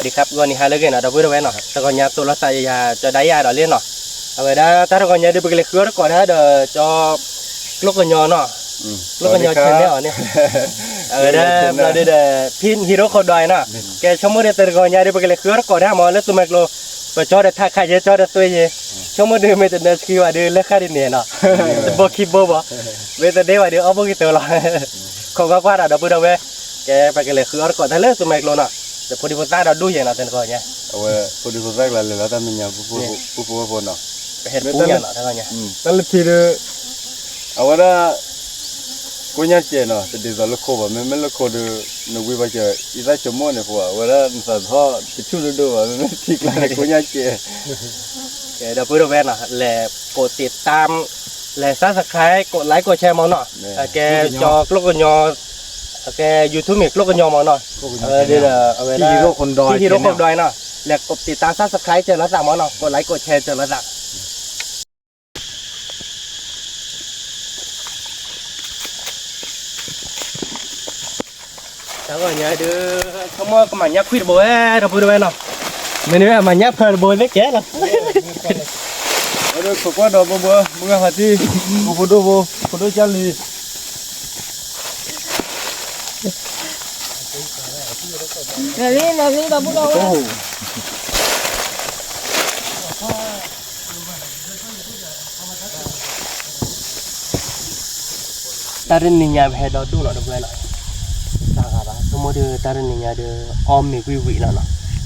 ဒီး ဂီၤနံၤဟါလၢအဂ့ၤနီၤ ဒီပုၢ်ဒီဝဲၢ်နီၤ, တဂီၤညါသိးလိာ်သးယၤ ကၠီဒၣ်ယၤဒီးလံနီၤ, အဝဲဒၣ်တၢ်တဂီၤညါဒီး ပကလဲၤဃုအီၣ်တကိးတၢ်ဒီး ကၠီ ကျိကညီနီၤ, ကျိကညီ channel အီၤန့ၣ်, အဝဲဒၣ်ဘျီဒုဒီး ဖံဟံရိခိၣ်ဒွးနီၤ, ကဲဆိကမိၣ်ဒီးတဂီၤညါဒီး ပကလဲၤဃုအီၣ်တကိးတၢ်မး လၢသုမဲာ်ကျိၤ, ပကၠီဒီးထးခးယဲ ကၠီဒီးသွဲယဲ, ဆိကမိၣ်ဒီးမ့ၢ်တနၢၤဆှံဘၣ်ဒီး လၢဃၣ်ဒ်န့ၣ်နီၤ, တဘိခံဘိဘၣ်, မ့ၢ်တန့ၢ်ဘၣ်ဒီး အီၣ်ဘိကံၤတၢၤလီၤ, ခိးကွၢ်ကွၢ်ဒီး ဒီပုၢ်ဒီဝဲၢ်, ကဲပကလဲၤဃုအီၣ်တကိးတၢ်လၢသုမဲာ်ကျိၤနီၤ, ဒီးဖိဒံဖိသၣ်ဒီးဒူၣ်ယဲနီၤ တဂီၤညါ, အဝဲဖိဒံဖိသၣ်ကျါလဲၤလီၤတၢ်မဲာ်ညါ ပူဖိဖိနီၤ, ပဟဲပူညါနီၤ တဂီၤညါ, တၢ်လၢခံဒီး အဝဲဒၣ် ကိညါစဲးနီၤ တဒ်သိးလၢခိဘၣ် မ့မ့ၢ်လၢခိဒီး နဝံဘၣ်စၢၤ အံသၣ်ဆိကမိၣ်န့ၣ်ပှၤ အဝဲဒၣ်နသးသဟီၣ်တဆူၣ်ဒိၣ်ဒိၣ်ဘၣ် မ့မ့ၢ်ထံကျါန့ၣ် ကိညါစဲး, ကဲဒီပုၢ်ဒီဝဲၢ်နီၤ လဲၤကိးတံာ်တၢ် လဲၤ subscribe ကိး like ကိး share မးနီၤ, ကဲကၠီကျိကညီ, ကဲ YouTube မ့ၢ်ကျိကညီမးနီၤ, အဝဲဒၣ် ဖံဟံရိခိၣ်ဒွးနီၤ, လဲၤကိးတံာ်တၢ် subscribe စၢၤလိာ်သးမးနီၤ, ကိး like ကိး share စၢၤလိာ်သး တဂီၤညါဒီး ဆိကမိၣ်ကမၤညၣ်ခွံၣ်တဘိဝဲ ဒီပုၢ်ဒီဝဲၢ်နီၤ, မ့ၢ်န့ၣ်မၤညၣ်ဖၢတဘိသ့ၣ်ကဲလီၤ, အဒိခိးကွၢ်ဒီးဘိဘိ မုၢ်ဂၤဖးတံၢ် ဖိဒိၣ်ဖိ ဖိဒိၣ်ကၢ်လံၤ လီၤလံ လီၤလံ ဒီပုၢ်ဒီဝဲၢ် တၢ်တနံၤညါပဟဲဒီဒူၣ်နီၤ ဒီပုၢ်ဒီဝဲၢ်နီၤ, တဂၤဘၣ် ဆိကမိၣ်ဒီးတၢ်တနံၤညါဒီး အီၣ်မ့ၤဝံၣ်ဝံၣ်လီၤနီၤ,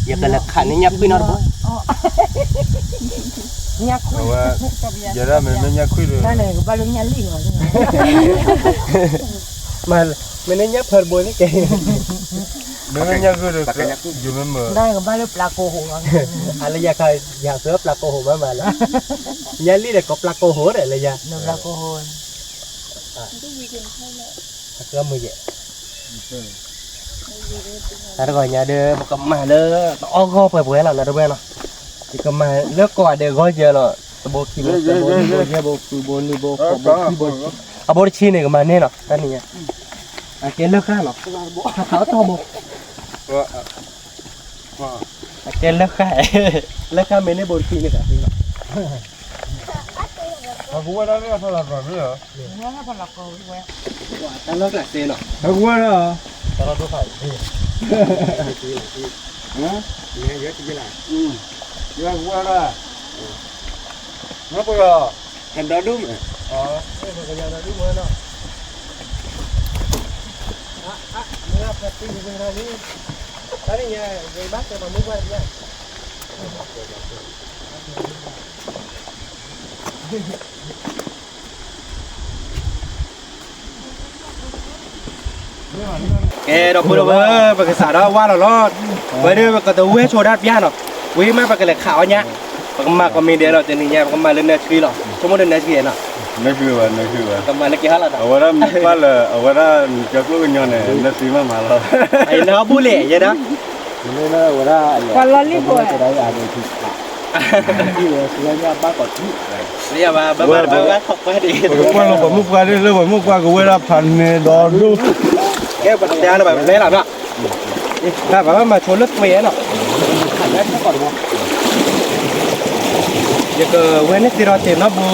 ယကလဲၤခးန့ၢ်ညၣ်ခွံၣ်နီၤ ဒီပုၢ် ယဲဒၣ်မ့မ့ၢ်ညၣ်ခွံၣ်ဒီး မ့ၢ်န့ၢ်ညၣ်ဖၢတဘိသ့ၣ်ကဲ, မ့မ့ၢ်ညၣ်ခွံၣ်ဒီး ယမ့ၢ်မၢ ကဘၣ်လၢပျၢ်ကိၢ်ဟိး, အလၢယၤခါ ယၤဃၢပျၢ်ကိၢ်ဟိးမးမးလၢ, ညၣ်လံၣ်ဒီးကိးပျၢ်ကိၢ်ဟိးဒီးလၢယၤ, အဃၢမုၢ်ယဲၢ် တၢ်တဂီၤညါဒီး ပကမၤလၢ တအီၣ်ဂီၢ်ပှဲၤပှဲၤလီၤနီၤ ဒီပုၢ်ဝဲၢ်နီၤ, ယကမၤလၢကိးဂၤဒဲးဂီၢ်ယဲၢ်လီၤ, တဘိခံဘိ တဘိယဲၢ်ဘိ ဃုဘိ နွံဘိ ဃိးဘိ ခွံဘိ, အဘိတဆံန့ၣ် ကမၤန့ၢ်နီၤ တၢ်နံၤညါ, အကဲလၢဃၣ်နီၤ, ခးအီၣ်တီၢ်ဘိ, အကဲလၢဃၣ်, လၢဃၣ်မ့ၢ်န့ၢ်ဘိတဆံန့ၣ် ကသ့လီၤ. အကဝဲဒၣ်န့ၣ်အဖီလာ်ကီးမ့ၢ်ဧါ, တၢ်လီၢ်ကျးစ့နီၤ, အကဝဲဒၣ်, တၢ်လီၢ်ဒိၣ်ဖး, ယကဝဲဒၣ်, ငါပှၤ, ဟဲဒီဒူၣ်မ့ၢ်, ပကယၤဒီဒူၣ်မ့ၢ်နီၤ, မ့ၢ်ဖးတံၢ်ဝဲဒၣ်လံ, တၢ်နံၤညါ ဂ့ၤဘၣ်ကဲပှၤမုၢ်ပှၢ်တပျၢ် ကဲဒီပုၢ်ဒီဝဲၢ် ပကစးထီၣ်ဝၢ်လီၤလီၤ, ဝဲဒၣ်ပကတဝဲဆိဒၣ်တပျၢ်နီၤ, ဝံၤမးပကလဲၤခးအီၣ်ညၣ်, ပကမၤကိးမံၤဒဲးလီၤ တနံၤညါ ပကမၤလၢနၢၤဆှံလီၤ ဆိကမိၣ်ဒီးနၢၤဆှံနီၤ, နၢၤဆှံဝဲ နၢၤဆှံဝဲ ကမၤလၢက့ၤဟီၣ်လီၤဒီး အဝဲဒၣ်မ့ၢ်ပၢ်လၢ အဝဲဒၣ်ကၠီကျိကညီန့ၣ် နၢၤဆှံမးမးလီၤ, အံၤနၢၤဟီၣ်ဘူၣ်လဲၣ် ယဲဒၣ် ပှၤလီၤလံဖိ ပကကွၢ်လီၤပှၤမုၣ်ပှၢ်ဒ်လၢပှၤမုၣ်ပှၢ် ကဝဲဒၣ်ဖးန့ၢ်ဒီဒူၣ်, ကဲပတဲအါလၢၤဘၣ် ပတဲလီၤနီၤ, တၢ်ပဘၣ်မၤဆိလၢပှဲၤနီၤ, ယကဝဲန့ၢ်သ့ဒီးတ့ၢ်နီတဘိ,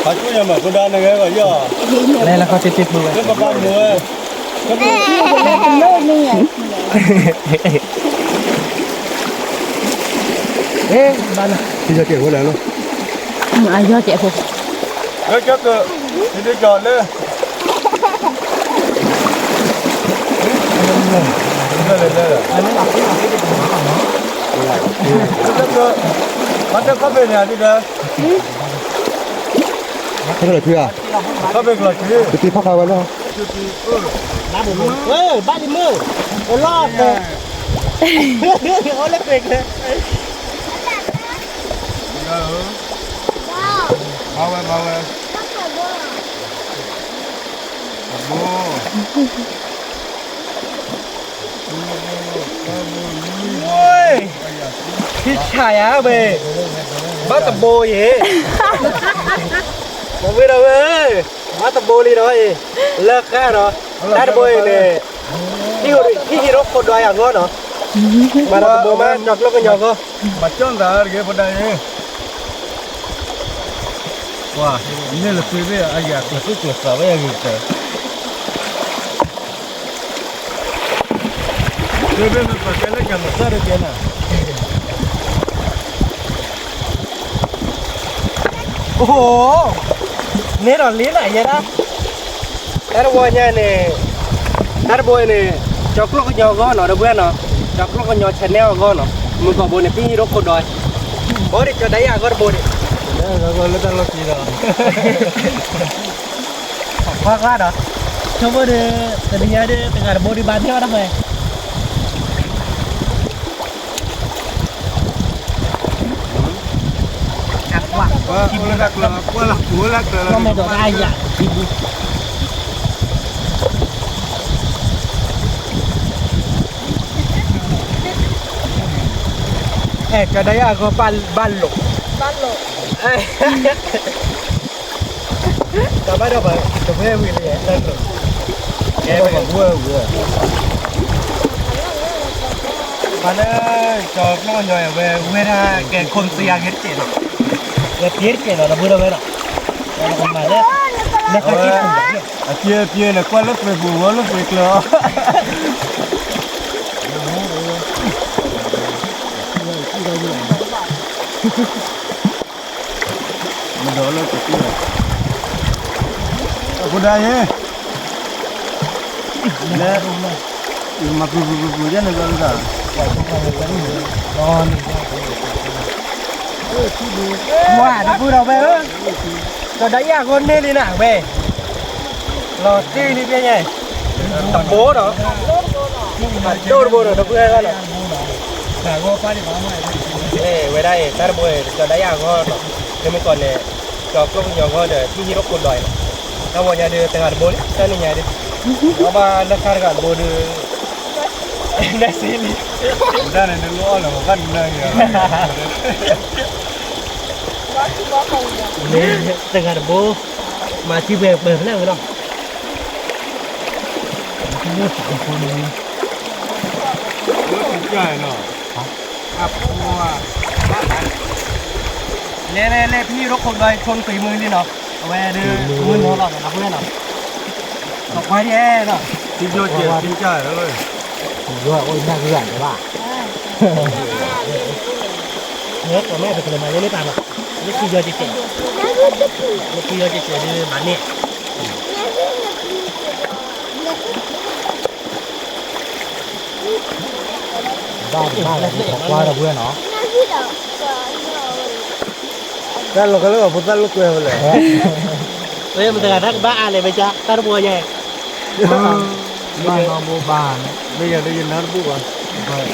ဖးဆူညါမၤဖိဒါနဂဲၤဂီၤယီၤ, လဲၤလၢခီၣ်ထံးတ့ၢ်ပှဲၤဝဲ လၢပပၢ်မုၢ်ဝဲ ဘၣ်နၤ ထံယီၤကဲးဖိလဲၣ်လီၤ, အယီၤကဲးဖိ, လၢကၠီကၢး, ထံဒုကၠီလၢ, လၢလဲၣ်လဲၣ်, လၢကၠီကၢး, မၤတၢ်ခီၣ်ဖံးန့ၣ် ဒ်ဒီး ခီၣ်ဖံးလီၤထံဧါ, ခီၣ်ဖံးကလီၤထံ, ကတံၤဖီၣ်ခါဝဲလီၤ, ဘၣ်လံမုၢ်, အလီၢ်, အိၣ်လၢပှဲၤကဲ, မၤဝဲ မၤဝဲ, တဘိ ထံဆးယၤဝဲ, ဘၣ်တဘိအံၤ, မ့ၢ်ဝဲဒီးဝဲ, ဘၣ်တဘိလံဒီးအံၤ, လၢဃၣ်ဒီး, တၢ်တဘိအံၤန့ၣ်, ဟံၣ်ဟံၣ်ရိၣ်ခိၣ်ဒွးယၤဂီၢ်နီၤ, မၤတဘိမး ကၠီၤကျိကညီဂီၢ်, မၤကၠီၣ်သးတဂ့ၤ ဖိဒါအံၤ, ပှၤ, န့ၣ်လၢသုသ့ၣ် အယၤကျဲၤသူၣ်ကျဲၤသးဝဲယၤဂ့ၤကတၢၢ်, သုသ့ၣ်မ့ၢ်ပှၤကဲလၢကမၤသၣ်တကဲနၤ အိၣ်, န့ၣ်ဒီးလ့နၤယဲဒၣ်, တၢ်တဝီညါန့ၣ်, တၢ်တဘိန့ၣ်, ကၠီၤကျိကညီဂီၢ်နီၤ ဒီပုၢ်ဝဲၢ်နီၤ, ကၠီၤကျိကညီ channel အဂီၢ်နီၤ, မုၢ်ကီၢ်ဘိန့ၣ် ဖံဟံၣ်ရိၣ်ခိၣ်ဒီး, ဘီဒ်ကၠီၤဒၣ်ယၤအဂီၢ်တဘိန့ၣ်, လၢတၢ်လီၢ်ခံဒီး ကွၢ်ကွၢ်ဒီး, ဆိကမိၣ်ဒီး, တနံၤညါဒီး တဂၤတဘိဒီးဘၣ်န့ၢ်အီၣ်တၢ်ဖဲ ကွၢ်, ကွၢ်လၢကျၢၤ, ကွၢ်လၢကျၢၤ, ကွၢ်မဲာ်ဒီးတၢ်အယၤ, အဲ ကၠီၤဒၣ်ယၤအဂီၢ်ဘၣ်လိာ်, တၢ်ဘၣ်ဒီးဘၣ်, တဝဲဝံၤလံ, ကဲဝဲဝံၤ, ပှၤလၢ, ကၠီၤကျိကညီဝဲ, ဝဲဒၣ်ကဲခိၣ်စယၤဂ့ၤတကဲးနီၤ, ဝဲပျဲတကဲးနီၤ ဒီပုၢ်ဒီဝဲၢ်နီၤ, မၤလၢ, လၢခါက့ၤပူၤ, အပျဲပျဲန့ၣ် ကွၢ်လၢပှဲၤပူၤဝဲလၢပှဲၤကျၢၤ မဒီးလၢကသံၣ်လီၤ, အဖိဒါယ့, လဲၤ, မၤပူၤပူၤပူၤပူၤယဲန့ၣ်လီၤ, ဝါဒီပုၢ်ဒီဝဲၢ်ဧၢ, ကၠီၤဒၣ်ယၤအဂီၢ်န့ၢ်လံနၤဝဲ, လီၤတံၢ်လံဖဲညါ, တဘိဒီး, ဒိၣ်တဘိဒီး ဒီပုၢ်ဝဲၢ်ဂီၢ်လီၤ ဝဲဒၣ်အံၤ တၢ်တဘိအံၤ ကၠီၤဒၣ်ယၤအဂီၢ်နီၤ, မ့မ့ၢ်ကီးန့ၣ်, ကၠီၤကျိကညီဂီၢ်ဒီး ထံဟံၣ်ရိၣ်ခိၣ်ဒီးအံၤနီၤ, တၢ်ဝီညါဒီး တဂၤတဘိလံ တၢ်နံၤညါဒီး, အီၣ်ဘၣ်လၢခါတဂၤတဘိဒီး, နစ့လံ, တၢ်န့ၣ်နလိၣ်အီၣ်လၢၤဘၣ်နၤ, တဂၤတဘိ, မၤထံပှဲၤပှဲၤဖဲလဲၣ်ဝဲလီၤ လဲၤလဲၤလဲၤ ဖံဟံၣ်ရိၣ်ခိၣ်ဒီးဆိနကွံာ်မုၢ်လံနီၤ, အဝဲဒုးမုၢ်နီၤလီၤနီၤ ဒီပုၢ်ဝဲၢ်နီၤ, ကွၢ်ဒ်နီၤ, ထံယီၤကဲး ထံကၢ်လီၤ, ယီၤအိၣ်ညၣ်ကဂၤတဘၣ်, မ့ၢ်ပကလဲၤမၤလၢလၢပၢ်နီၤ, လၢထံယီၤကဲးကဲး, လၢထံယီၤကဲးကဲးဒုးမၤန့ၢ် ဘၣ်ဘၣ်လီၤ ကွၢ်ဒီပုၢ်ဝဲၢ်နီၤ, တၢ်လီၤကလၢအဖိသၣ်လိာ်ကွဲဝဲလဲၣ်, မတၤတဂၤတၢ်ကဘၣ်အါလဲၣ် မ့ၢ်ကါ တၢ်တဘိညါ, ဘၣ်နီၢ်ဘိဘၣ်, မ့ၢ်ယၤဒီးယနၢ်တဘူၣ်ဘၣ်,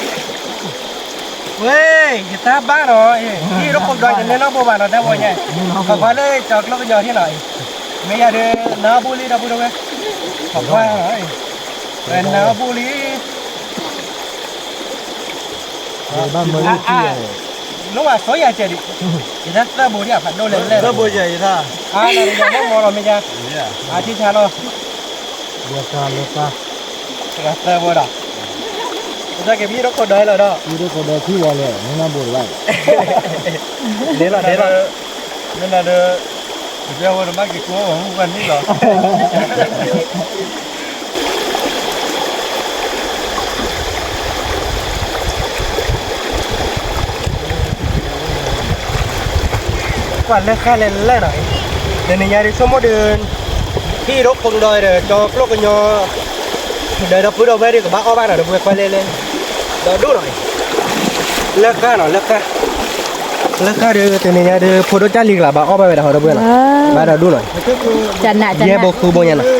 ဝဲ, ယတၢ်ဘၣ်နီၤ, ဟံၣ်ရိၣ်ခိၣ်ဒီးယန့ၢ်နီၢ်ဘိဘၣ်နီၤ တၢ်ဘိညါ, ပကွၢ်လၢကၠီၤကျိကညီထံနီၤ, မ့ၢ်ယၤဒီးနၢ်ဘူၣ်လံ ဒီပုၢ်ဒီဝဲၢ်, ပကွၢ်, နၢ်ဘူၣ်လံ ဘၣ်မၢလၢထံ, လိၣ်ဘၣ်ဆိယၤကဲးဒံး, ယတၢ်သၢဘိဒံး ဖးဒိၣ်လဲၣ်လဲၣ်, သၢဘိယၤယတၢ်, အါလၢယမ့ၢ်မီၤလီၤမ့ၢ်ယၤ, အထံဆါလီၤ, လၢတၢ်လၢတၢ်, သၢဘိဒီး, တၢ်ကဲဖံရိခိၣ်ဒီးလီၤဒီး, ဖံရိခိၣ်ဒီးထံဝီလဲၣ် မ့ၢ်နၢ်ဘိတဘၣ်, ဒ်လီၤဒ်လီၤ, မ့ၢ်နၤဒီး, တဘျီဝဲတမၤက့ၤကိးဝဲမုၢ်ပှၢ်နံၣ်လီၤ. ကွၢ်လၢဃါလဲၣ်လဲၣ်နီၤ, တနံၤညါဒုးဆိကမိၣ်ဒီး, ဟံၣ်ရိခိၣ်ဒီးဒီး ကၠီကျိကညီ, ဒီးဒီပုၢ်ဒီဝဲၢ်ဒုးကဘၣ်အီၣ်ဘၣ်နီၤ ဒီပုၢ်ဝဲၢ်ကွၢ်လဲၣ်လဲၣ်, ဒီးဒိၣ်နီၤ, လၢဃါနီၤ လၢဃါ, လၢဃါဒီး တနံၤညါဒုး ဖိဒိၣ်ကၢ်လံၤကလးဘၣ်အီၣ်ဘၣ်ဝဲဒၣ်ဟီဒီပုၢ်ဝဲၢ်နီၤ, ဘၣ်ဒီးဒိၣ်နီၤ, ယဲၢ်ဘိဃုဘိညါနီၤ,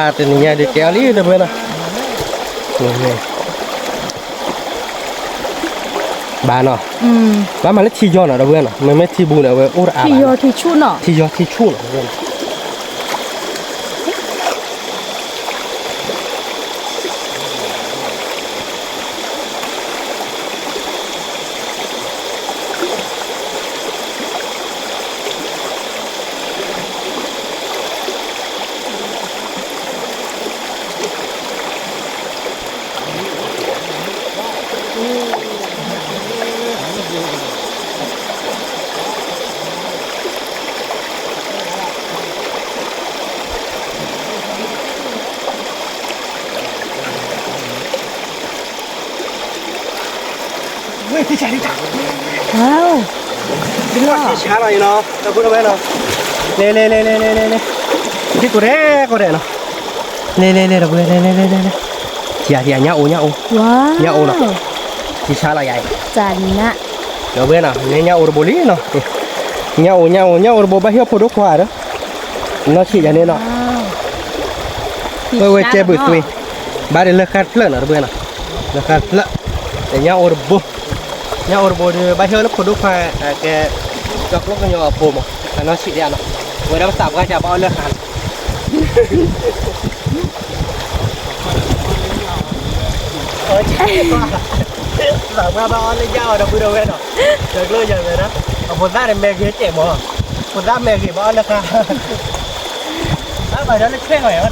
တနံၤညါဒုးကဲအီၤလံဒီပုၢ်ဝဲၢ်နီၤ, ဘၣ်နီၤ, ဘၣ်မၤလၢထံယီၤနီၤ ဒီပုၢ်ဝဲၢ်နီၤ မ့မ့ၢ်ထံဘူန့ၣ် အဝဲအိၣ်တအါဘၣ်, ထံယီၤထံဆူၣ်နီၤ ဒီပုၢ်ဝဲၢ်နီၤ. ဝဲ, ဆါလီၤအံၤနီၤ, တၢ်ဖိတဝဲနီၤ, လဲၤလဲၤလဲၤလဲၤလဲၤလဲၤလဲၤ, ဟံးကိးရဲၣ်ကိးရဲၣ်နီၤ, လဲၤလဲၤလဲၤ ဒီပုၢ်ဝဲၢ် လဲၤလဲၤလဲၤလဲၤလဲၤ, ထံၣ်ထံၣ် ညၣ်အိၣ်ညၣ်အိၣ်, ညၣ်အိၣ်နီၤ, ထံၣ်ဆါလီၤယၤအံၤ, ဒီပုၢ်ဝဲၢ်နီၤ နဲညၣ်အိၣ်တဘိလံနီၤ, ညၣ်အိၣ်ညၣ်အိၣ်ညၣ်အိၣ်တဘိ ဘၣ်ဟ့ၣ်ဖိဒိၣ်ခွါဒီး, နီၢ်ဆံးယၤန့ၣ်နီၤ, ဝဲဝဲကဲဘုးသွံ, ဘၣ်ဒီးလၢဃာ်တဖျၢၣ်နီၤ ဒီပုၢ်ဝဲၢ်နီၤ, လၢဃာ်တဖျၢၣ်, ဒီးညၣ်အိၣ်တဘိ, ညၣ်အိၣ်တဘိဒီး ဘၣ်ဟ့ၣ်လၢဖိဒိၣ်ခွါ, ကဲ, ကၠီကျိကညီအဖိမး, အနီၢ်ဆံးဒၣ်နီၤ, ဝဲဒၣ်ပသးပှၢ်ကဘၣ်အီၣ်လၢဃာ်နီၤ သးပှၢ်ဘၣ်အီၣ်လၢညၣ်အီၤ ဒီပုၢ်ဒီဝဲၢ်နီၤ, ကၠီကျိကညီဝဲဒၣ်, အဖိသၣ်န့ၣ်မဲာ်ဂ့ၤတစဲးမး, ဖိသၣ်မဲာ်ဂ့ၤဘၣ်အီၣ်လၢဃာ်, ဘၣ်ဘၣ်ဒီးလၢထွဲဃီၤယၤဒီး အါ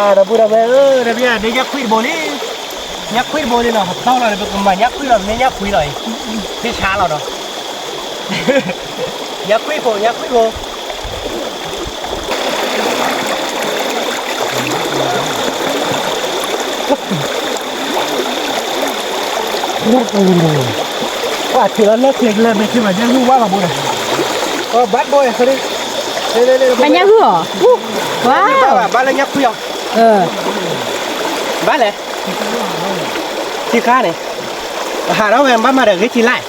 ဒီပုၢ်ဒီဝဲၢ်ဧၢ, တမ့ၢ်န့ၣ်ညၣ်ခွံၣ်တဘိလံ, ညၣ်ခွံၣ်တဘိလံနီၤ, ဟတီၢ်လီၤန့ၣ် ပကမၤညၣ်ခွံၣ်လီၤ, မ့ၢ်ညၣ်ခွံၣ်လီၤအံၤ, ဟ့ၣ်ဆါလီၤနီၤ, ညၣ်ခွံၣ်ဖိ ညၣ်ခွံၣ်ဖိ ပှၤထံၣ်လီၤလၢထံကျဲ မ့ၢ်ထံၣ်ဘၣ်ညၣ်ဂုၢ်ဝါလီၤဘိန့ၣ်, အီ bad boy လံ, ဘၣ်ညၣ်ဂုၢ်အီၤ, ဝါ, ဘၣ်လၢညၣ်ခွံၣ်အီၤ, ဘၣ်လဲၣ်, ထံခါန့ၣ်, ဟးထီၣ်ဝဲဘၣ်မၤဒီးဂ့ၢ်ထံလၢ်,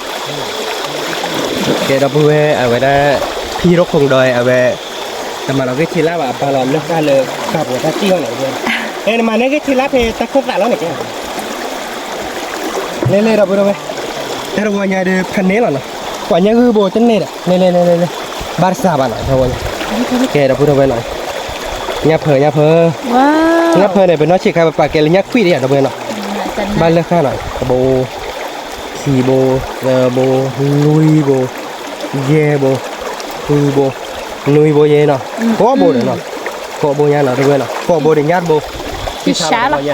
ကဲဒီပုၢ်ဝဲၢ် အဝဲဒၣ် ဖံရိခိၣ်ဒီးအဝဲ တမၤလီၤဂ့ၢ်ထံလၢ်ဘၣ် အပာ်လီၤလၢဃာ်လၢဃာ်ပူၤတၢ်စံၣ်အီၤန့ၣ်, အဲ နမၤန့ၢ်ဂ့ၢ်ထံလၢ်ဖဲတၢ်ခိၣ်သးလီၤန့ၣ်ကဲ, လဲၤလဲၤဒီပုၢ်ဒီဝဲၢ်, တၢ်တဝီညါဒီးဖးန့ၣ်လီၤနီၤ, ပှၤညၣ်ဂုၢ်ဘိတန့ၢ်ဒီး လဲၤလဲၤလဲၤလဲၤလဲၤ, ဘၣ်တစှၤဘၣ်နီၤ တၢ်ဝီညါ, ကဲဒီပုၢ်ဒီဝဲၢ်နီၤ, ညၣ်ဖၢညၣ်ဖၢ, ညၣ်ဖၢန့ၣ် ပနီၢ်ဆံးခါပပာ်ကဲလၢညၣ်ခွံၣ်ဒံးယါ ဒီပုၢ်ဝဲၢ်နီၤ, ဘၣ်လၢဃာ်နီၤ တဘိ ခံဘိ, သၢဘိ, လွံၢ်ဘိ, ယဲၢ်ဘိ, ဃုဘိ, နွံဘိယဲၢ်နီၤ, ကိးဘိဒီးနီၤ, ကိးဘိညါနီၤ တဝဲနီၤ, ကိးဘိဒီးညၣ်တဘိ, ယဆါလီၤ,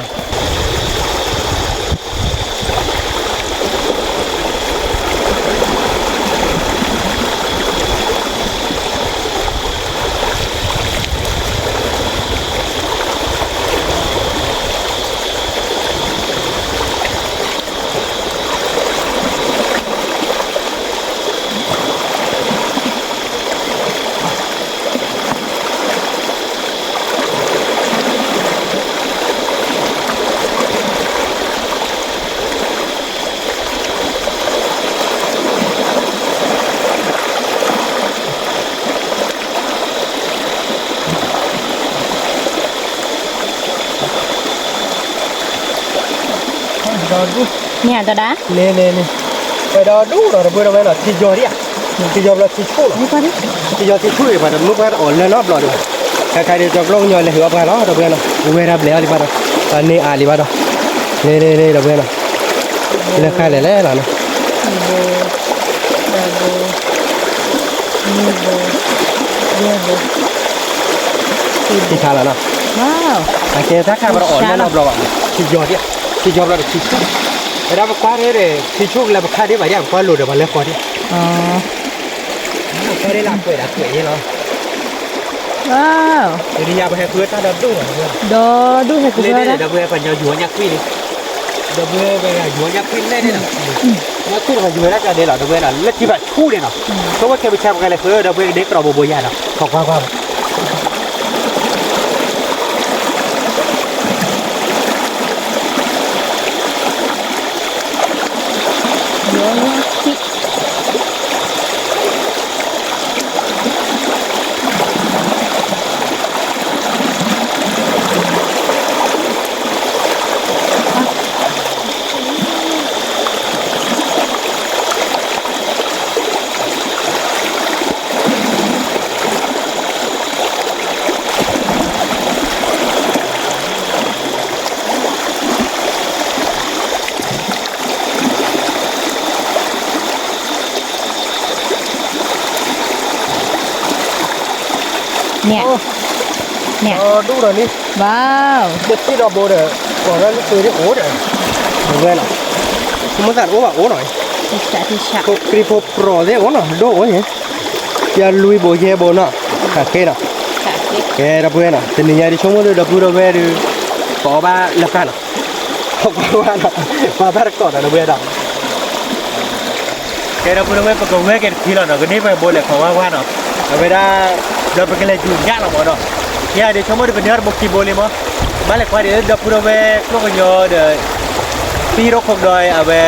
မ့ၢ်ဧါ တဒၣ်, လဲၤလဲၤလဲၤ, ပှဲၤဒီဒူၣ်ဒီး တဘိဒီဝဲနီၤ, ထံယီၤဒံးဧါ, ထံယီၤဘျီထံဆူၣ်လီၤ, ထံယီၤထံဆူၣ်အံၤ ပှၤတမုၢ်ပှၢ်တအီၣ်လၢနီတဘျီဒံးဘၣ်, ခဲခါဒံး ကၠီကျိကညီလဲၤဟုၣ်အီၣ်ပှၤလီၤ ဒီပုၢ်ဝဲၢ်နီၤ, ဝဲဒၣ်ဘျဲၣ်အီၤလံဘၣ်ဒီး, ပှၤန့ၢ်အါလံဘၣ်ဒီး, လဲၤလဲၤလဲၤ ဒီပုၢ်ဝဲၢ်နီၤ, လၢဃာ်လဲၤလဲၤလီၤနီၤ, ထံဆါလီၤနီၤ, အကဲတၢ်ခါပှၤတအီၣ်လၢနီတဘျီဘၣ်, ထံယီၤဒံး, ထံယီၤဘျီဒီးထံဆူၣ်, ဝဲဒၣ်ပကွၢ်ဒ်ဒီး ထံဆူၣ်ကလၢပခါဒံးဘၣ်ဒံး ပကွၢ်လိၤဒီးပှၤလၢဃီဒံး, ကွၢ်ဒ်လၢအကွဲးဒီးကွဲးယဲလီၤ ဒ်ညါပဟဲဃုတၢ်ဒီဒူၣ်လီၤ, ဒီဒူၣ်ဟဲဃုလၢဒၣ် ဒီပုၢ်ဝဲၢ်ပှၤညီယူၤအီၣ်ညၣ်ခွံၣ်န့ၣ်, ဒီပုၢ်ဝဲၢ်ပှၤယူၤအီၣ်ညၣ်ခွံၣ်လဲၣ်န့ၣ်လီၤ, ညၣ်ခွံၣ်တခီယူၤဝဲဒၣ်ကဒဲလီၤ ဒီပုၢ်ဝဲၢ်နီၤ, လၢထံဘၣ်ဆူၣ်န့ၣ်လီၤ, ဆိဝဲခဲပဆါပကလဲၤဃု ဒီပုၢ်ဝဲၢ်ကဒဲကဒီးဘိဘိယၤနီၤ, ခီကွၢ်ကွၢ် အ န့ၣ်, န့ၣ်, ဒူၣ်ဒီးလံ, ဘၣ်, ဒ်ထံၣ်ဒီးဘိဒီး, ပှၤဝဲလၢသုးဒ်အိၣ်ဒီး, ဝဲလီၤ, မ့ၢ်သးတအိၣ်ဘၣ်အိၣ်နီၤ, ဖိခရံဖိပြီၤသ့ၣ်အိၣ်နီၤ, ဒိၣ်အိၣ်န့ၣ်, ယလွံၢ်ဘိယဲၢ်ဘိနီၤ, ဟးကဲနီၤ, ကဲဒီပုၢ်ဝဲၢ်နီၤ, တနံၤညါဒ်ဆိကမိၣ်ဒီး ဒီပုၢ်ဒီဝဲၢ်ဒီး, ပအီၣ်ဘၣ်လၢပၢ်နီၤ, ပကွၢ်ဝဲနီၤ, ပှၤဘၣ်တကိးဒီးဒီပုၢ်ဝဲၢ်ဒီး ကဲဒီပုၢ်ဒီဝဲၢ် ပကဝဲက့ၤတထံလီၤနီၤ, ကန့ၢ်ပှဲၤဘိလဲၣ် ခိးဝါဝါနီၤ, အဝဲဒၣ်, ဒီးပကလဲၤယူၤညၣ်လီၤမးဒီး, ယၤဒ်ဆိကမိၣ်ဒီး ပန့ၢ်အီၤတဘိခံဘိလံမး, ဘၣ်လဲၤကွၢ်ဒ်လၢဒီပုၢ်ဒီဝဲၢ် ကျိၣ်ကညီဒီး, ဖံဟံးရိၣ်ခိၣ်ကဒီးအဝဲ,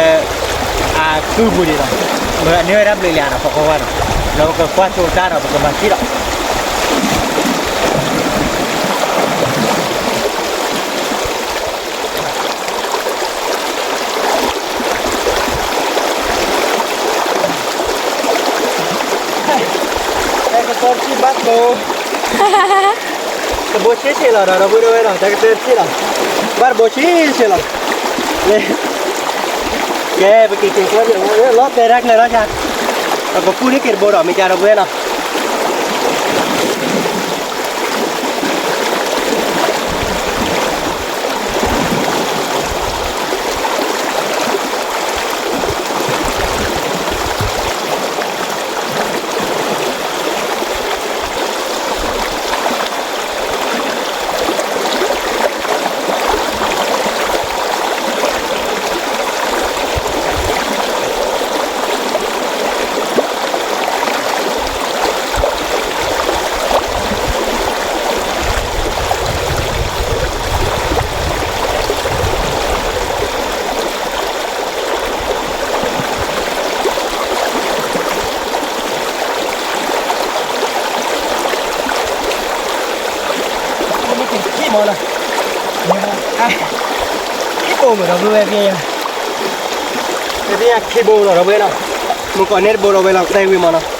အကုၢ်ပူၤဒံးနီၤ, မ့ၢ်န့ၢ်ဝဲဒၣ်ဘျုးလံနီၤ ခိးဝါဝါနီၤ, ဒီးပကကွၢ်ဆိတၢ်ဒီး ပကမၤထံၣ်ဒီး ကသီတထံၣ်ဘၣ်သိ, တဘိဆံးဆံးလီၤဒီး ဒီပုၢ်ဒီဝဲၢ်နီၤ, တၢ်ကသီတထံၣ်လီၤ, ဘၣ်တဘိဆံးဆံးလီၤ, ကဲ ပက့ၤက့ၤကွၢ်ဒံး လီၤတဲာ်တၢ်ကျဲၤလီၤယၤ, ပကူၣ်န့ၢ်က့ၤတဘိဒီး မ့ၢ်ကဒီပုၢ်ဝဲၢ်နီၤ ခံဘိမ့ၢ်ဒီပုၢ်ဝဲၢ်, ခံဘိမ့ၢ်ဒီပုၢ်ဝဲၢ်နီၤ, မုၢ်ကီၢ်န့ၢ်တဘိဒီပုၢ်ဝဲၢ်လီၤ တဲဝံၤမးနီၤ,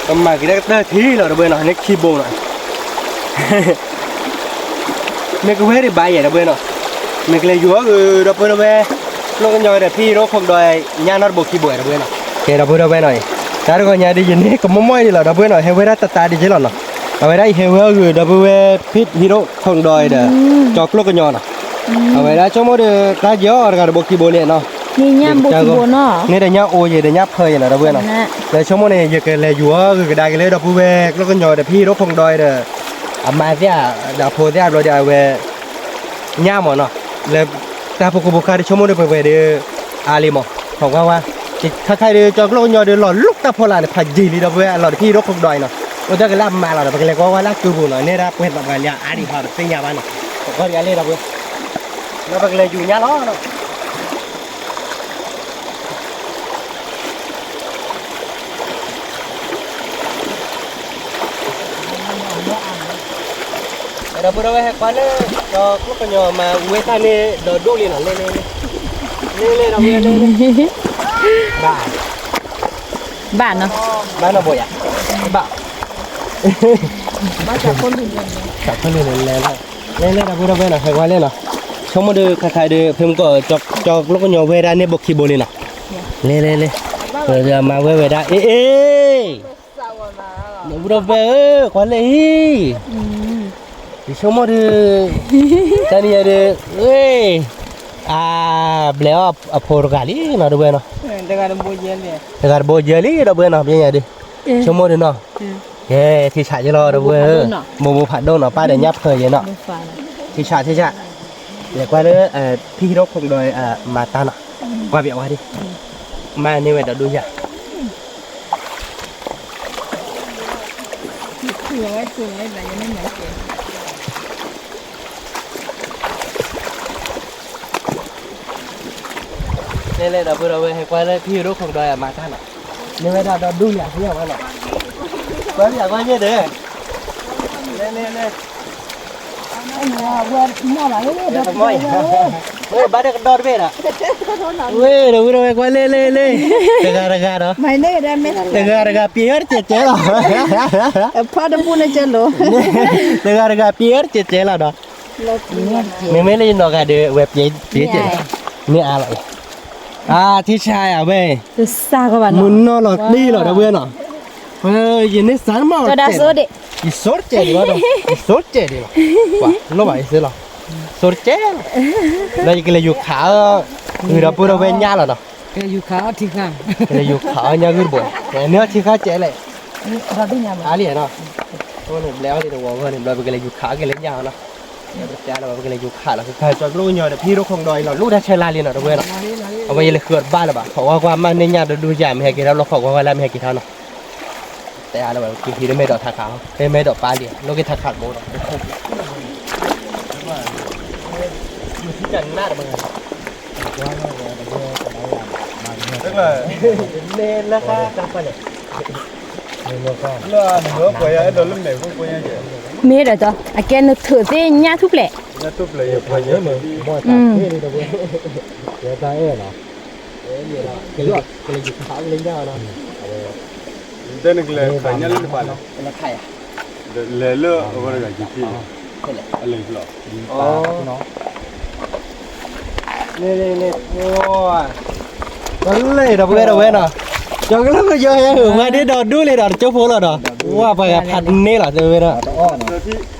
ကမၤက့ၤတၢ်ကတၢၢ်ထံလီၤ ဒီပုၢ်ဝဲၢ်နီၤ, န့ၢ်ခံဘိနီၤ မ့ၢ်ကဝဲဒံးဘၣ်ယဲၢ် ဒီပုၢ်ဝဲၢ်နီၤ, မ့ၢ်ကလဲၤယူၤအီၤဂ့ၤ ဒီပုၢ်ဝဲၢ်, ကျိၣ်ကညီဒီးဖံဟံးရိၣ်ခိၣ်ကဒီး, ညၣ်နီတဘိခံဘိ ဒီပုၢ်ဝဲၢ်နီၤ, ကဲဒီပုၢ်ဝဲၢ်နီၤ, တၢ်တဂီၤညါဒ်ယန့ၣ် ကမီၢ်မီၢ်ဒံးလီၤ ဒီပုၢ်ဝဲၢ်နီၤ, ဟဲဝဲဒၣ်တတးဒံးက့လီၤနီၤ, အဝဲဒၣ်အံၤဟဲဝဲအီၤဂ့ၤ ဒီပုၢ်ဝဲၢ် ဖံဟံးရိၣ်ခိၣ်ကဒီးဒီး, ကၠီကျိၣ်ကညီနီၤ, အဝဲဒၣ်ဆိကမိၣ်ဒီး တၢ်က့ၤအီၤတဂၤတဘိခံဘိလံနီၤ, န့ၢ်တၢ်ညၣ်အိၣ်ယဲၢ် တၢ်ညၣ်ဖၢယဲၢ်နီၤ ဒီပုၢ်ဝဲၢ်နီၤ, လၢဆိကမိၣ်န့ၣ် ယကလဲၤယူၤအီၤဂ့ၤကဒါက့ၤလၢဒီပုၢ်ဝဲၢ် ကျိၣ်ကညီဒီးဖံဟံးရိၣ်ခိၣ်ကဒီးဒီး, အမါသ့ၣ်ဧါ, ဒီးအဖိသ့ၣ်ဧါဘျီဒီးအဝဲ ညၣ်မးနီၤ, လၢတၢ်ဖိခိၣ်ဖိဃါဒ်ဆိကမိၣ်ဒီးပှဲၤပှဲၤဒီး, အါလံမး, ထီၣ်ကွၢ်ဝဲ, ခါခါဒီးကၠီကျိၣ်ကညီဒီးလီၤလိၣ်တၢ်ဖီလာ်န့ၣ် ဖးယံာ်လံ ဒီပုၢ်ဝဲၢ် အလီၢ်ဒီးဖံဟံးရိၣ်ခိၣ်ကဒီးအံၤနီၤ, အိၣ်တၢ်ကလၢအမါလီၤဒီး ပကလဲၤကွၢ်ဝဲလၢကုၢ်ပူၤနီၤ, န့ၢ်ဒၣ်ပှဲၤသးပှဲၤလံအါဒံးဟီ ပသ့ၣ်ညါဘၣ်နီၤ, ထီၣ်ကွၢ်ဒံးအါလံ ဒီပုၢ်ဝဲၢ်, ဒီးပကလဲၤယူၤညၣ်လီၤ ဒီပုၢ်ဒီဝဲၢ် ဟဲကွၢ်လၢ ကၠီကျိၣ်ကညီမၤဝဲတၢ်န့ၣ်ဒီးဒိၣ်လံနီၤ, လဲၤလဲၤလဲၤ, ဘၣ်, ဘၣ်နီၤ, ဘၣ်နီၤဘိယၤ, ဘၣ်, လဲၤလဲၤ ဒီပုၢ်ဒီဝဲၢ်နီၤ ဟဲကွၢ်လၢနီၤ, ဆိကမိၣ်ဒီးခါခါဒီး ဖဲမုၢ်ကီၢ် ကၠီကျိၣ်ကညီဝဲဒၣ်န့ၢ်ဘိခံဘိလံနီၤ, လဲၤလဲၤလဲၤ, မၤဝဲဝဲဒၣ် အ့ၣ်အ့ၣ် ဒီပုၢ်ဒီဝဲၢ်ဧၢ, ကွၢ်လၢအံၤ, ယဆိကမိၣ်ဒီး, တနံၤညါဒီး, အ့ၣ်, အါ, ဘျဲးအီၣ်အဖိတဂၤလံနီၤ ဒီပုၢ်ဝဲၢ်နီၤ, တဂၤတဘိယဲၢ်လံ ဒီပုၢ်ဝဲၢ်နီၤ ပညါဒီး, ဆိကမိၣ်ဒီးနီၤ, ကဲ ထံဆးက့လီၤ ဒီပုၢ်ဝဲၢ်ဧၢ, မိၢ်မိၢ်ဖးဒိၣ်နီၤ ပၢ်ဒီးညၣ်ဖၢယဲၢ်နီၤ, ထံဆး ထံဆး, လဲၤကွၢ်လၢ, ဖံဟံးရိၣ်ခိၣ်ကဒီး, မၤတၢ်နီၤ, ကွၢ်ပျးဝဲဒၣ်, မၤန့ၢ်ဝဲဒီးဒိၣ်ယၤ လဲၤလဲၤ ဒီပုၢ်ဒီဝဲၢ် ဟဲကွၢ်လၢဖံဟံးရိၣ်ခိၣ်ကဒီးအမၤတၢ်နီၤ, န့ၢ်ဝဲဒၣ်ဒီးဒိၣ်ယၤသ့ၣ်ညါဘၣ်နီၤ, ကွၢ်ပျးကွၢ်ယဲၢ်ဒီး, လဲၤလဲၤလဲၤ ဝဲမီၢ်ယၤ, ဝဲဘၣ်တကဒီးတဘ့ၣ်ဒီး, ဝဲဒီးဝဲဒီးဝဲကွၢ်လဲၤလဲၤလဲၤ, တဂၤတဂၤဒီး, တဂၤတဂၤပျဲအီၤတကဲးကဲးလီၤ, ဖီတပူၤန့ၣ်ကဲလိာ်, တဂၤတဂၤပျဲအီၤတကဲးကဲးလီၤဒီး, မ့မ့ၢ်လၢယနီၢ်ဂၤဒီး ဝဲပျဲပျဲကဲး, မ့ၢ်အါလီၤ, အါ ထံဆးယၤဝဲ, မုၢ်နီၢ်လီၤတံၢ်လီၤ ဒီပုၢ်ဝဲၢ်နီၤ ပယန့ၢ်စၢ်မး, ယစိတကဲးဒံးဘၣ်ဒီး, ယစိတကဲးဒံးဘၣ်, ပှၤလိၣ်ဘၣ်ယသ့လီၤ, စိတကဲးလီၤ, လၢယကလဲၤယူၤခးအီၤ, ဂ့ၤဒီပုၢ်ဒီဝဲၢ်ညၣ်လီၤနီၤ, ကလဲၤယူၤခးအီၣ်ထံဃၢ်, ကလဲၤယူၤခးအီၣ်ညၣ်ဂုၢ်တဘိ, န့ၢ်အီၣ်ထံဃၢ်ကဲးလဲၣ်, အါလံနီၤ, ဘျဲအီၤလံတဝီဂီၢ်န့ၣ် ဘျီပကလဲၤယူၤခးအီၣ်ကလဲၤညၣ်နီၤ, ပတဲလီၤ ပကလဲၤယူၤခးလီၤ, ကကၢ်ကၠီကျိၣ်ကညီဒီး ဖံရိခိၣ်ကဒီးအံၤလီၤ လူၣ်တၢ်ဆဲးလါလံနီၤ တဝဲလီၤ, အဝဲယလဲၤဃုအီၤတဘၣ်လၢၤဘၣ်, ခိးကွၢ်ကွၢ်မ့ၢ်န့ၢ်ညၣ်ဒီးဒူၣ်ယၤ မ့ၢ်ဟဲက့ၤထီၣ်လီၤ ခိးကွၢ်ကွၢ်လၢမ့ၢ်ဟဲက့ၤထီၣ်နီၤ တဲအါလၢၤဘၣ် ကဟံးတမ့ၢ်ဒီးထးခး, တမ့ၢ်ဒီးပၢ်လံ, လိၣ်က့ၤထးခးတဘိဒီး, မ့ၢ်ဒီးကီး အကဲနထုးသ့ၣ်ညၣ်ထူၣ်ပျဲၢ်, တလဲၤဒီးပဝဲဒီးဝဲနီၤ, ကၠီကလုၢ်ကယီၤဟဲဟၢၤဝဲဒ်ဒီဒူၣ်လံဒီး တကၠိဖိလီၤဒီး, ဝဲပှၤဂၤဖးန့ၢ်လီၤ တဝဲဒီး,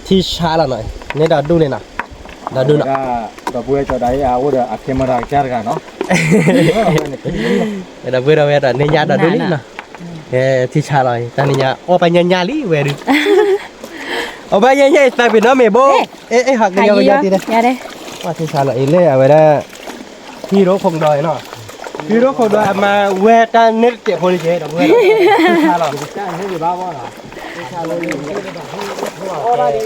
ထံဆါလီၤနီၤ, န့ၢ်ဒီဒူၣ်လံနီၤ, ဒီဒူၣ်နီၤ, ဒီပုၢ်ဝဲၢ်ကၠီဒၣ်အံၤ အအိၣ်ဒီးအ camera ကစၢ်တဂၤနီၤ, ဒီပုၢ်ဝဲၢ်ဒီးန့ၢ်ညၣ်ဒီဒူၣ်လံနီၤ, ထံဆါလီၤ တၢ်န့ၣ်ညါ အီၣ်ပှၤညါညါလံဝဲဒုး, အီၣ်ပှၤညါညါအံၤသးပ့ၤနီၣ်မ့ၢ်ဘိ, အဲၣ်ဟးကညီကညီတံၢ်, ထံဆါလီၤအံၤလၢအဝဲဒၣ် ဟံၣ်ရိခိၣ်ကဒီးနီၤ, ဟံၣ်ရိခိၣ်ကဒီးအမၤဝဲတၢ်န့ၢ်တစဲးဖိလံကဲဒီးဝဲ, ထံဆါလီၤ,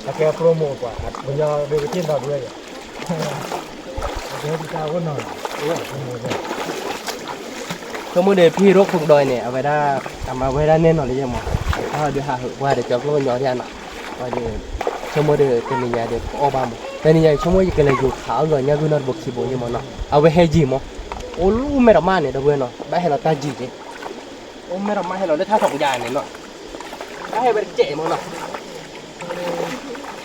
အကဲ promote ပှၤ ကညီဒုးကထံၣ်ဒီးဒုးဝဲ, ဆိကမိၣ်ဒီးဖံၣ်ရိခိၣ်ကဒီးအံၤန့ၣ် အဝဲဒၣ် အမၤဝဲဒၣ်နဲၣ်နီၤလံယဲမး, အဒုးဟးဟၢးပှၤဒီးကၠီကျိၣ်ကညီဒ်အနီၤ, ဆိကမိၣ်ဒီးတနံၤညါဒီးကအီၣ်ဘၣ်မး, တနံၤညါဆိကမိၣ်ယကလဲၤယိၤခးအီၣ်ဂီၤညၣ်ဂုၢ်နီတဘိခံဘိယဲမးနီၤ, အဝဲဟဲယံာ်မး, အိၣ်လူၤမဲာ်တမၣ်န့ၣ် ဒီပုၢ်ဝဲၢ်နီၤ ဘၣ်ဟဲလီၤတၢ်ယံာ်က့ၤ အိၣ်မဲာ်ထီၣ်မးဟဲလီၤလၢထါထီၣ်ကယၤန့ၣ်နီၤ, တၢ်ဟဲဝဲတစဲးမးနီၤ,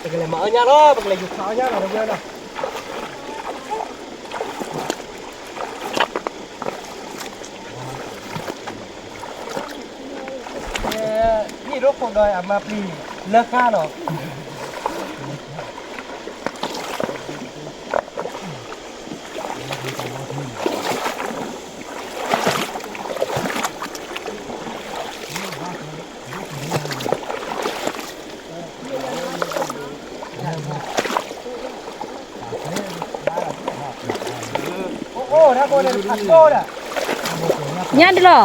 ပကလဲၤမၤအီၣ်ညၣ်လီၤ ပကလဲၤယူၤခးအီၣ်ညၣ်လီၤ ဒီပုၢ်ဝဲၢ်နီၤ, ဟံၣ်ရိခိၣ်ဒီးအမၤပျံၤလၢဃါနီၤ ညၣ်ဒုလီၤ,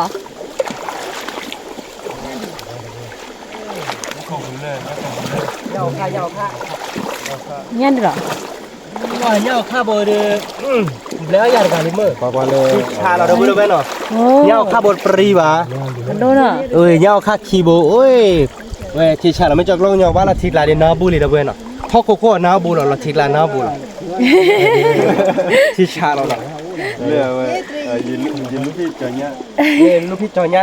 ညၣ်ဒုလီၤ, ညၣ်ခါဘိဒီး ဘျဲၣ်ယၤတဂၤလံမ့ၢ် ဆါလီၤဒီပုၢ်ဝဲၢ်နီၤ, ညၣ်ခါဘိတပရံဘၣ်, ညၣ်ခါခံဘိ အိၣ် ဝဲထံဆါလီၤ မ့ၢ်ကၠီကျိၣ်ကညီဘၣ်လီၤထံကျါဒီးနီၢ်ဘူၣ်လံဒီပုၢ်ဝဲၢ်နီၤ, ထီၣ်ခိၣ်ခိၣ်နီၢ်ဘူၣ်လီၤ လီၤထံကျါနီၢ်ဘူၣ်လီၤ, ထံဆါလီၤနီၤ, လၢဝဲ ယလူၢ်ဖံၣ်ကၠီညါ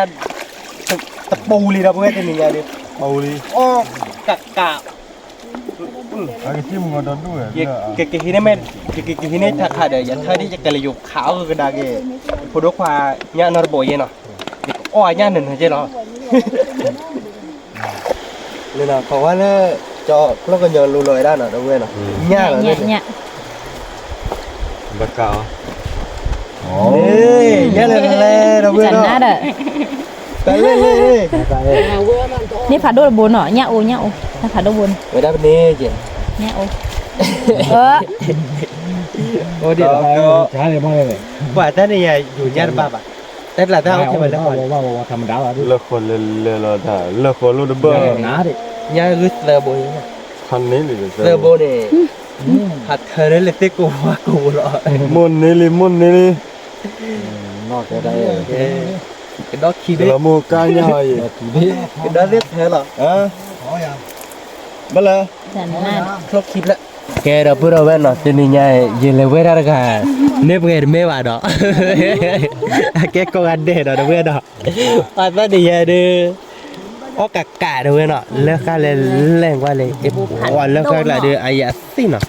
တပူၤလံဒီပုၢ်ဝဲၢ်တနံၤညါဒီး ပူၤလံ အီၣ်ကးကး ကကဟံးန့ၢ်မ့ၢ် ကကဟံးန့ၢ်ထးခးဒီး ယထၢဒ်ယကလဲၤယိၤခးအီၣ်ကဒါက့ၤ ဖိဒိၣ်ခွါညၣ်နီတဘိယဲနီၤ, ယကအီၣ်အညၣ်နၤနၤကဲလီၤ, လၢနီၤ ခီဝဲလၢ ကၠီကျိၣ်ကညီလူလီၤဝဲဒၣ်နီၤ ဒီပုၢ်ဝဲၢ်နီၤ, ညၣ်လီၤ ဘၣ်ကးအီၤ, ညၣ်လၢလဲၤဒီပုၢ်ဝဲၢ်နီၤ, တၢ်လၢလဲၤ န့ၢ်ဖးဒိၣ်တဘိနီၤ ညၣ်အိၣ် ညၣ်အိၣ် တၢ်ဖးဒိၣ်ဘိန့ၣ်, ဝဲဒၣ်ပန့ၣ်ကဲ, ညၣ်အိၣ်, အိၣ်ဒံးလီၤ, ပှၤတၢ်န့ၣ်ယၤယူၤညၣ်တဘၣ်ဘၣ်, တၢ်ကျးတၢ်အိၣ်ထဲဝဲလၢဃီ, လၢဃီလဲၤလဲၤလီၤတၢ် လၢဃီလိၣ်တဘၣ်, ညၣ်ဂုၢ်သၢဘိ, သၢဘိန့ၣ်, ဟးထၢလၢသ့ၣ်ကိးဝါကိးဘိလီၤ, မိၢ်န့ၢ်လံ မိၢ်န့ၢ်လံ ကဒီခံဘ့ၣ် ကဒီသ့ၣ်ထဲလီၤ, ဘၣ်လၢ ချီခံဖျၢၣ်, ကဲဒီပုၢ်ဒီဝဲၢ်နီၤ တနံၤညါ ယလဲၤဝဲဒၣ်တဂၤ န့ၢ်ပှဲၤတမ့ၢ်ဘၣ်ဒီး အကဲကိးဂၤဒဲးဒီး ဒီပုၢ်ဝဲၢ်ဒီး အသၣ်တယဲဒုး အီၣ်ကးကးဒီပုၢ်ဝဲၢ်နီၤ လၢဃါလဲၤလဲၤကွၢ်လံ လၢဃါကျါဒီး အယၤသ့ၣ်နီၤ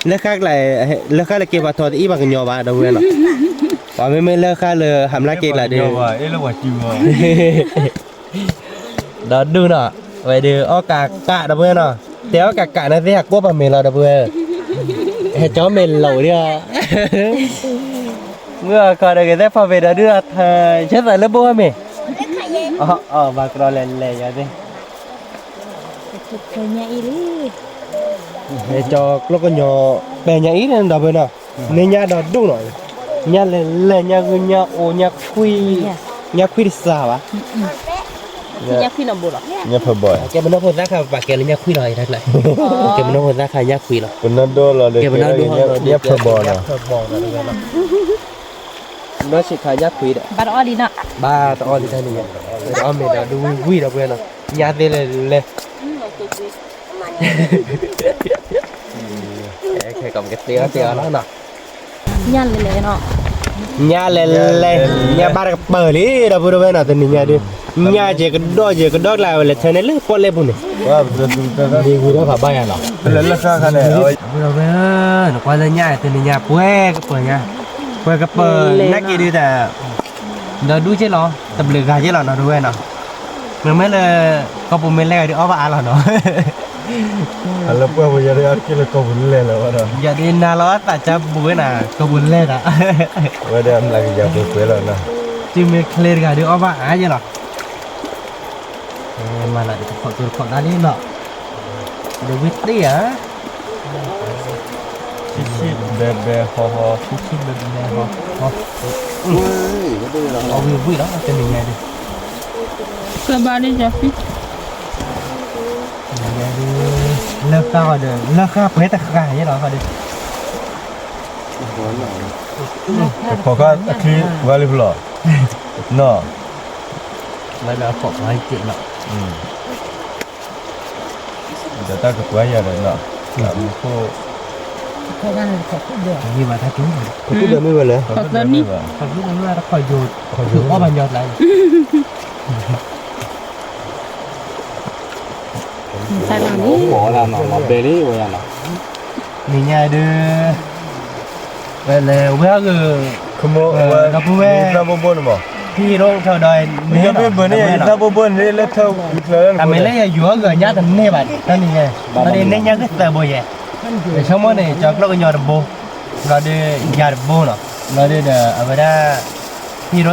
လၢဃါကျါ လၢဃါလၢက့ၤပှၤထီၣ်တအံၣ်ပှၤကညီဘၣ် ဒီပုၢ်ဝဲၢ်နီၤ ပှၤမ့မ့ၢ်လၢဃါလၢဟးမျးက့ၤကျါဒီး ဒီးဒူၣ်နီၤ, ဝဲဒုးအီၣ်ကးကးဒီပုၢ်ဝဲၢ်နီၤ, တဲအီၣ်ကးကးန့ၣ်သ့ၣ်ဟးကိးပှၤမ့ၤလီၤဒီပုၢ်ဝဲၢ်, ဟဲကၠီမ့ၤလိာ်ဒံး, မုၢ်အခီဒီးကသ့ၣ်ဖီမ့ၤဒီးဒုၣ်ဒီးထၢ, ဆဲသးလၢဘိၣ်ဝဲမ့ၤ, အဘၣ်ကရီလဲၤလဲၤယၤသ့ၣ်, ဟဲကၠီကျိကညီ, ပဲာ်ညါအံၤဒီပုၢ်ဝဲၢ်နီၤ, န့ၢ်ညၣ်ဒီးဒူၣ်နီၤ, ညၣ်လဲၤလဲၤ ညၣ်ဂုၢ်ညၣ်အိၣ် ညၣ်ခွံၣ်, ညၣ်ခွံၣ်တစှၤဘၣ် ညၣ်ခွံၣ်နီၤဘိလီၤ, ညၣ်ဖၢဘီ, ကဲပနီၢ်ဖိသၣ်ခါပာ်ကဲလၢညၣ်ခွံၣ်လီၤ, ကဲပနီၢ်ဖိသၣ်ခါညၣ်ခွံၣ်လီၤ, ပနီၢ်ဒိၣ်လီၤဒီး ကဲပနီၢ်ဒိၣ်လီၤဒီး ညၣ်ဖၢဘီလီၤ, နီၢ်ဆံးခါညၣ်ခွံၣ်ဒီး ဘၣ်တအီၣ်လံနီၤ, ဘၣ်တအီၣ်လံတၢ်န့ၣ်, တအီၣ်မ့ၤဒီးဒုးဝံၣ်ဝံၣ်ဒီပုၢ်ဝဲၢ်နီၤ, ညၣ်သ့ၣ်လဲၤလဲၤ ခဲကီးကသ့အီၣ်သ့အီၣ်လီၤနီၤ, ညၣ်လဲၤလဲၤနီၤ, ညၣ်လဲၤလဲၤ, ညၣ်ဘၣ်တကပၤလံ ဒီပုၢ်ဝဲၢ်နီၤ, တနံၤညါဒုး, ညၣ်က့ၤကဒီၣ်က့ၤကဒီၣ်ကျါဝဲလဲၤထၢန့ၢ်လၢပီၣ်လဲၣ်ပူၤန့ၣ်, ဒ်ဝံၤဒီးဖးဘၣ်ယၤလီၤ, ဒီပုၢ်ဝဲၢ် နကွၢ်လၢညၣ်တနံၤညါ ပှဲၤကပၤညါ, ပှဲၤကပၤ, နၢ်က့ၤဒုးတၢ် ဒီးဒူၣ်က့လီၤ တဘျုးဂၤက့လီၤနီၤ ဒီပုၢ်ဝဲၢ်နီၤ, မ့မ့ၢ်လၢ ကီၢ်ပူၤမ့ၢ်လဲၢ်ဂၤဒုးအီၣ်ဘၣ်အါလီၤနီၤ, လၢပှၢ်ပူၤယၤဒုးအီၣ်တက့ၢ်လၢကီၢ်ပူၤလဲၢ်လီၤဝဲဒီး, ယၤဒုးနၤလီၤအသးကၢ်ပူၤဝဲနီၤ ကီၢ်ပူၤလဲၢ်ဒီး, ဝဲဒၣ်အမျးကယၤပှဲၤပှဲၤလီၤနီၤ, တုၤမ့ၢ်ချ့တဂၤဒုးအီၣ်ဘၣ်အါက့လီၤ, မၤလၢတခီၣ်တိတခီၣ်တၢ်လံနီၤ, ဒီးဝံၣ်တ့ၢ်ဧါ ဆံးဆံးဘဲဘဲဟီဟီ, ဆံးဆံးဘဲဘဲဟီဟီ, အဝံၣ်ဝံၣ်လီၤ တနံၤညါဒုး, ကဘၣ်လၢယၤဖံ, လၢဃၢ်ဒီး လၢဃၢ်ပှဲၤတဃၢ်ယဲလီၤဃၢ်ဒုး, တခီခါအချံဝါလံဖလီၢ်, နီၤ, လၢဃၢ်ပှဲၤတဃၢ်ယဲလီၤ, ဒီးတၢ်ကကွၢ်ယၤဒီးနီၤ, မူခိၣ်, မ့ၢ်ဘၣ်တၢ်က့ၤ, ခီၣ်သၢနံၣ်, ခီၣ်သၢနံၣ်ဘၣ်, ခီၣ်သၢနံၣ်ဘၣ်တခီယိာ်, ခီၣ်ယိာ်အီၣ်ဘၣ်ညီကျါ, လီၤဘဲလံဝဲယၤနီၤ, နံၤညါဒုး, ဝဲလဲၤဝဲအဂ့ၢ်, ဒီပုၢ်ဝဲၢ်, သၣ်ဘိဘိန့ၣ်မး, ထံၣ်ရိထီဒီး, မ့ၢ်ဘၣ်န့ၣ် ယသၣ်ဘိဘိန့ၣ်လၢထၢၣ်, အမ့ၢ်လၢယယိာ်အဂ့ၢ်ညါတန့ၢ်ဘၣ်, တၢ်န့ၣ်ညါ, ဘၣ်န့ၣ်န့ၢ်ညါကသၢဘိယဲ, ယဆိကမိၣ်န့ၣ် ကၠီကျိကညီတဘိ, ဘျီဒီးယၤတဘိနီၤ, ဘျီဒီးအဝဲဒၣ်,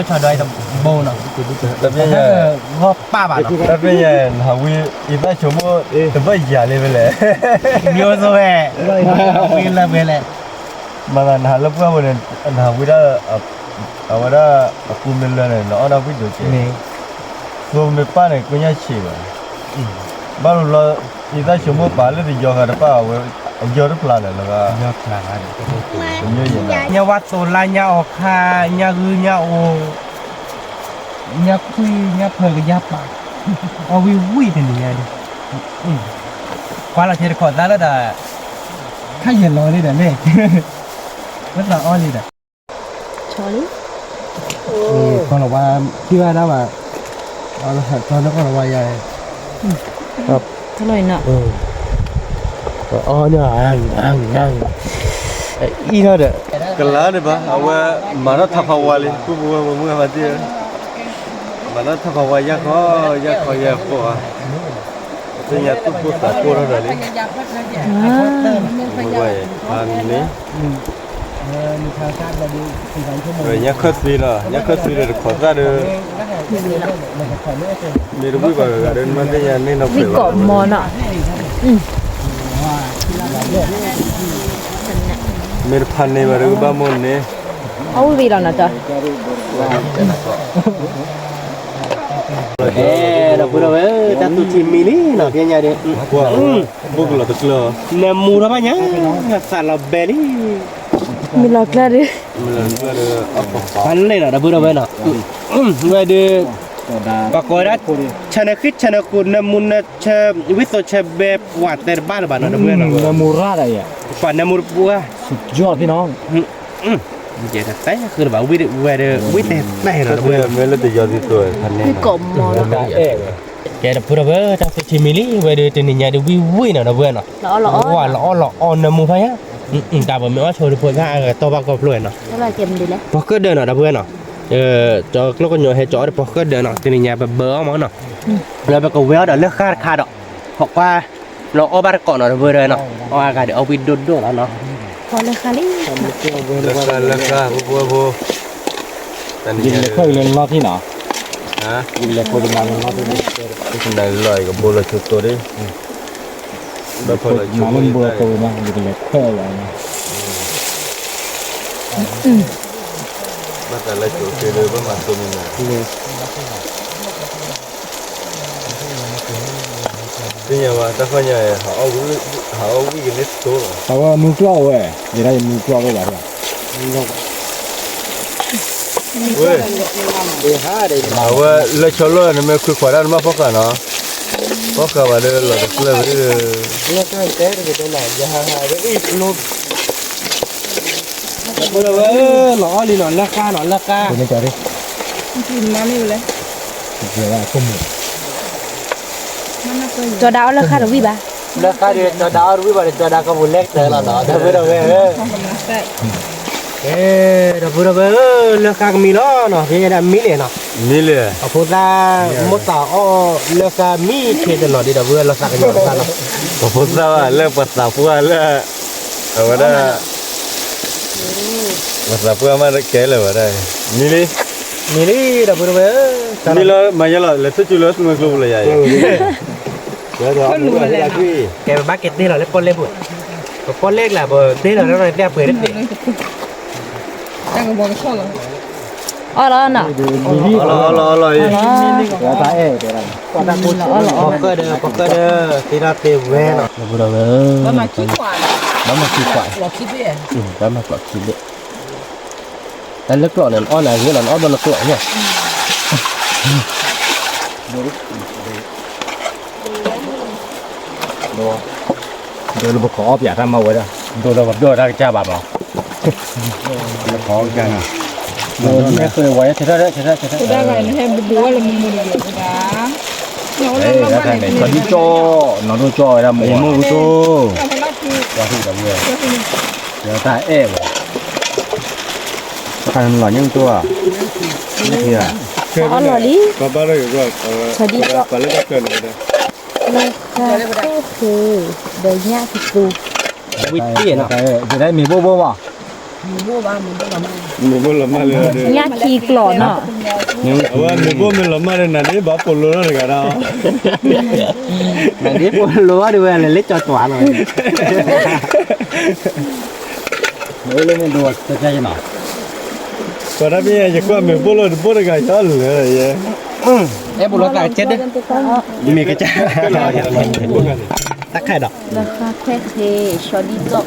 ထံၣ်ရိထီဒီးတဘိနီၤ, ဂီၢ်ပၢ်ဘၣ်နီၤ, တၢ်ဖဲညါ, နဟးဝံ ယသးဆိကမိၣ်, တဘၣ်ယၤလံဖဲလဲၣ်, မ့ၢ်အိၣ်သိဝဲ, ဝံလၢဖဲလဲၣ်, မ့ၢ်နဟးလၢပှၢ်ပူၤန့ၣ်, နဟးဝံဒၣ်, အဝဲဒၣ်, အပူၤမ့ၢ်လၢာ်န့ၣ် နအီၣ်ဒၣ်ဝံၣ်ဒိၣ်က့ၤ, သိမ့ၢ်ပၢ်န့ၣ် ကိညၣ်ဆံးဘၣ်, ဘၣ်လီၤလီၤ, ယသးဆိကမိၣ်ပာ်လၢတယီၤဃာ်တပၣ်ဝဲ, အယီၤတဖျါလၢာ်လၢၤဘၣ်, ညၣ်ဝါသိးလါ ညၣ်အီၤခါ, ညၣ်ဂုၢ်ညၣ်အိၣ်, ညၣ်ခွံၣ်ညၣ်ဖၢကယၢ်ပာ်, အီၣ်ဝံၣ်ဝံၣ်တနံၤညါဒုး, ကွၢ်လီၤထဲတခီၣ်သၣ်လၢဒီး, ခါယဲၢ်လီၤလံဒီးလဲၣ်, ဝဲသးအီၣ်လံဒီး, ကီၢ်လီၤဝါ, ထံၣ်ဘၣ်ဒၣ်ဘၣ်, ကီၢ်လီၤဝါယၤ, အီၣ်ညါ, အံၤထီၣ်ဒီး, ကလါန့ၣ်ဘၣ် အဝဲမၤထီၣ်ထးဖးဝါလံ ပုၢ်ဖိဝဲၢ်မုၢ်မုၢ်ဟါမးတံၢ်ဧၢ, မၤထီၣ်ထးဖးဝါယၢ်ခီ, ယၢ်ခီယၢ်ဖိဧါ, သ့ၣ်ညါသူၣ်ပိၢ်သးပိၢ်ထီၣ်ဒီးလံ, မ့ၢ်ဝဲဖးန့ၣ်, ညၣ်ခၢၣ်သံလီၤ ညၣ်ခၢၣ်သံဒီးတခီၣ်သၣ်ဒီး, မ့ၢ်တဝံၣ်ဘၣ်ဂၤဂၤဒီး နမ့ၢ်သ့ၣ်ညါန့ၢ်နီၢ်ခွဲးဘၣ်, မ့ၢ်တဖးန့ၢ်ဘၣ်ဒီးကဘၣ်မိၢ်န့ၣ်, အဝံၣ်ဝံၣ်လီၤနီၤ, ဒီပုၢ်ဒီဝဲၢ် တၢ်သူၣ်ထံမံၤလံနီၤ ဖဲညါဒီး, ဘိၣ်ကလီၤတကျၢၤ, နမူထီၣ်ဘၣ်ညါ, သးလီၤဘဲလံ, မုၢ်လီၤကျၢၤဒီး, ပှၤလဲၣ်နီၤ ဒီပုၢ်ဒီဝဲၢ်နီၤ, ဝဲဒုး, ပှၤကိးဝဲဒၣ်, ဆၢနၢဃံဆၢနၢကိး နၢမူနၢဆၢ, ဝံၣ်သိးဆၢဘဲ ပှၤတဲတဘၣ်လၢၤဘၣ်နီၤ ဒီပုၢ်ဝဲၢ်နီၤ, နၢမူရၣ်ဒီးယဲ, ပှၤနၢမူတပှၢ်, ယဲတတဲဃုာ်လၢၤဘၣ်, ဝံၣ်ဝဲဒီး ဝံၣ်တဲတဲနီၤ ဒီပုၢ်ဝဲၢ်နီၤ, ကဲဒီပုၢ်ဒီဝဲၢ် တၢ်သူၣ်ထံမံၤလံ ဝဲဒုးတနံၤညါဒုးဝံၣ်ဝံၣ်နီၤ ဒီပုၢ်ဝဲၢ်နီၤ, ဝဲလီၤအီၣ်လီၤအီနၢမူဖးယါ, တၢ်ပမ့ၢ်အီၣ်ဆိဒီးဖိသၣ်အဂၤတီၢ်ဘၣ်ကီၢ်ဖျိနီၤ, ပှၤဃၢၣ်ဒၢးနီၤ ဒီပုၢ်ဝဲၢ်နီၤ, ကၠီကျိကညီဟဲကၠီအီၣ်ဒီးပှၤဃၢၣ်ဒၢးနီၤ တနံၤညါပဘၢအီၣ်မးနီၤ လၢပကဝဲအီၤဒီးလၢဃါတခါဒီး ဟီၣ်ကွၢ် လီၤအီၣ်ဘၣ်တကိးနီၤ တဝၢဒီးနီၤ အီၣ်အဂၤဒီးအီၣ်ဝံၣ်ဒိၣ်ဒိၣ်လီၤနီၤ လၢဃါလံ လၢဃါ ဖိဖိဖိ ယကလဲၤဖၢကလၢလီၤထံနီၤ ယကလဲၤဖၢကလၢလီၤထံ ကနၣ်လီၤကဘိလီၤဆိတိၤဒ် ဘၣ်ဖၢလီၤဆိတိၤ ယကလဲၤဖၢလီၤ ဘၣ်သးလၢကၠိၤသ့ဒီးဘၣ်မၤတိၤမနၤ သ့ၣ်ညါဘၣ် တၢ်ဃီၣ်ညါ ဟးအီၣ်ဝံၣ်ကန့ၢ်တိၤလီၤ အဝဲမူကျီၢ်ဝဲ ယဒၣ်ယမူကျီၢ်ဝဲဘၣ် ဝဲ အဝဲလၢဆီလီၢ်နမ့ၢ်ခွံခွါဒၣ်နဘၣ်ဖီၣ်ဃာ်နီၤ ဖီၣ်ဃာ်ဘၣ်ဒီးလီၤတကျၢၢ်ဝဲ လီၤအီၣ်လံနီၤ လၢဃါနီၤ လၢဃါ ကၠီၤဒၣ်အီၣ်လၢဃါတဝံၣ်ဘၣ် လၢဃါဒီး ကၠီၤဒၣ်အီၣ်တဝံၣ်ဘၣ်ဒီး ကၠီၤဒၣ်ကပူၤလဲၣ်ကတၢၢ်လီၤနီၤ ဒီပုၢ်ဒီဝဲၢ်ဧၢ ဒီပုၢ်ဒီဝဲၢ်ဧၢ လၢဃါကမံလီၤနီၤ ဖဲညါဒၣ်မံလံနီၤ မံလံ ပဖိသၣ် မိၢ်သးအီၣ်လၢဃါမံဆ့တနီၤဒ် ဒီပုၢ်ဝဲၢ်လီၤသးကညီၤသးနီၤ ပဖိသၣ်ဘၣ်လၢပသးပှၢ်လၢ အဝဲဒၣ် ပသးပှၢ်မးကဲလၢာ်ဝဲဒၣ် မံလံ မံလံ ဒီပုၢ်ဒီဝဲၢ်ဧၢ မံလီၤ မၤယဲလီၤ လဲၤဆူၣ်စုလၢမုၢ်ကျိၤပူၤလၢယၤအံၤ ကဲ ပဘၣ်က့ၤတ့ၢ်လီၤလၢပီၣ်လဲၣ်ပူၤ ပပီၣ်လဲၣ်ကျါ ပတ့ၢ်လီၤလၢတၢ်ပှဲၤတသ့ အီၣ်လီၤနီၤ အီၣ်လီၤ အီၣ်လီၤ ပီၣ်ဃၢၣ်ဒီး ပီၣ်ဃၢၣ်ဒီး သ့တၢ်သ့ဝဲနီၤ ဘၣ်မၤခံခွး ဘၣ်မၤကျိးခံဘ့ၣ် တၢ်လၢကျိးန့ၣ် အီၣ်နၤဂ့ၤလီၤ နအီၣ်ဘၣ်လၢကျိးန့ၣ် ဒိလၢပကအီၣ်ပၠးတၢ်မၤဝဲဒၣ် ဒိလၢပဒိၣ်တၢ်ကစၢ်ဘၣ်မး ပကအီၣ်ပၠးနီၤ မ့ၢ်ဃ့ဝဲထဲထဲထဲထဲထဲ ကဒၣ်ဂၤန့ၣ်ဟဲဘဒိဝဲလၢမူမူတဂ့ၤဝဲဒၣ် ကီဒံကၠီ နီၢ်ဒိၣ်ကၠီဝဲဒၣ်မူမူကတိၤ ကွၢ်ထူၣ်ဒီးဝဲ တၢ်အဲၣ်ဝဲ တခါန့ၣ်လီၤညါကတိၤဧါ အီၣ်လီၤလံ ကီဒံကၠီ လၢဃါဃ့ဃ့ ဒီးညၣ်ကသူ ဝံၣ်တ့ၢ်နီၤ ယတၢ်မ့ၢ်ဘိၣ်ဘိၣ်ဘၣ် မ့ၢ်ဘိၣ်လီၤမၢ်လၢ ညၣ်ခံကျိးနီၤ အဝဲမ့ၢ်ဘိၣ်မ့ၢ်လီၤမၢ်လၢနၤဒ်ဘၣ်ပိာ်လိၤထီၣ်တဂၤဒီး နၤဒ်ပိာ်လိၤထီၣ်ဒ်ဝဲလဲၤလၢကၠီၤကွၢ်လီၤ မ့ၢ်လၢန့ၣ်ဒိးတၢ်ကဲနီၤ ပှၤတၢ်ပ့ၢ်ယကွၢ်မ့ၢ်ဘိၣ်လိၤတဘိၣ်တဂၤယီလၢယဲ အဲၣ်ဘိၣ်လိၤသးကဲဒၣ် မ့ၢ်ကစၢ် တၢ်ခါဒီး လၢဃါခွဲးဃ့ ဆီဒံၣ်ကီၢ်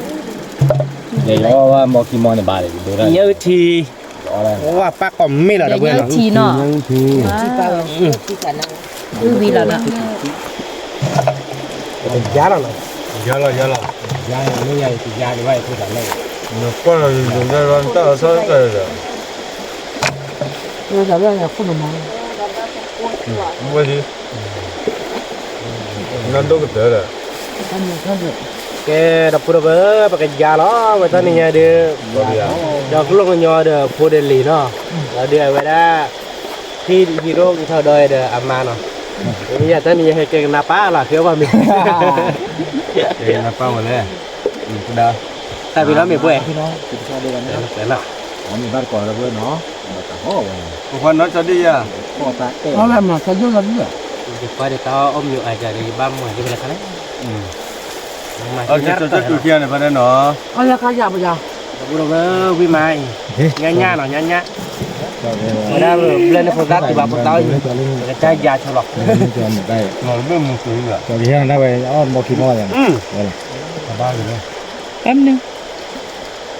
ယယီဝဲမီၢ်ခံမီၢ်န့ၣ်ဘၣ်လံ ဒိးတၢ် ညၣ်အုၣ်ထံ ဝဲပၢ်ကိးမ့ၢ်လီၤဒီးဝဲလီၤ ညၣ်အုၣ်ထံနီၤ ဝံၤဝံၤလီၤနီၤ ယီလီၤနီၤ ယီလီၤ ယီလီၤ ယီလီၤ ယီလီၤ နကွၢ်လီၤ ယိၤယိၤ တၢ်လီၤဆီတၢ်ဒီး ဝဲ နဒိၣ်ကတၢၢ်ဒီး ကဲ ဒီပုၢ်ဒီဝဲၢ် ပကယါလီၤ ဝဲတနံၤညါဒီး ဒီးကလိၣ်ကညီဒီး ဖိဒီးလံၤနီၤ ဒီးဒုးအဝဲဒၣ် ဟံၣ်ဟံၣ်ရိၣ်ကထီၣ်ဒီးဒီးအမါနီၤ မ့ၢ်ယတနံၤညါဟဲကဲကနၢ်ပၢ်လီၤ ဃ့အီၣ်ဘၣ်မ့ၢ် ကဲကနၢ်ပၢ်ဝဲလဲၣ် တၢ်ဖံးလီၤမ့ၢ်ပှဲၤ မ့ၢ်ဘၣ်တကိးလၢပှဲၤနီၤ ပခွါနီၢ်ဆီဒံၣ်ယါ ယကွၢ်ဒီးတၢ်အီၣ်မ့ၢ်အါယၤဒီး ယဘၣ်မၤက့ၤဝဲလၢခါလဲၣ် အကဲစီၤကၠီတူၢ်ခံဂၤန့ၣ် ဖဲန့ၣ်နီၤ အီၣ်လၢခါယၤပယၤ ဒီပုၢ်ဒီဝဲၢ်ဝံၣ်မးအံၤ ညါညါနီၤ ညါညါ ဝဲဒၣ်ဘျၢန့ၣ်ဖိသၣ်တုၤဘၣ်ဖိသၣ်အံၤ ပကစၢ်ယါဆိလီၤ မ့ၢ်မူၤသူၤလီၤ ကဲဒၣ်ဝဲ အီၣ်မီၢ်ခံမီၢ်ယၤ တၢ်မနုၤ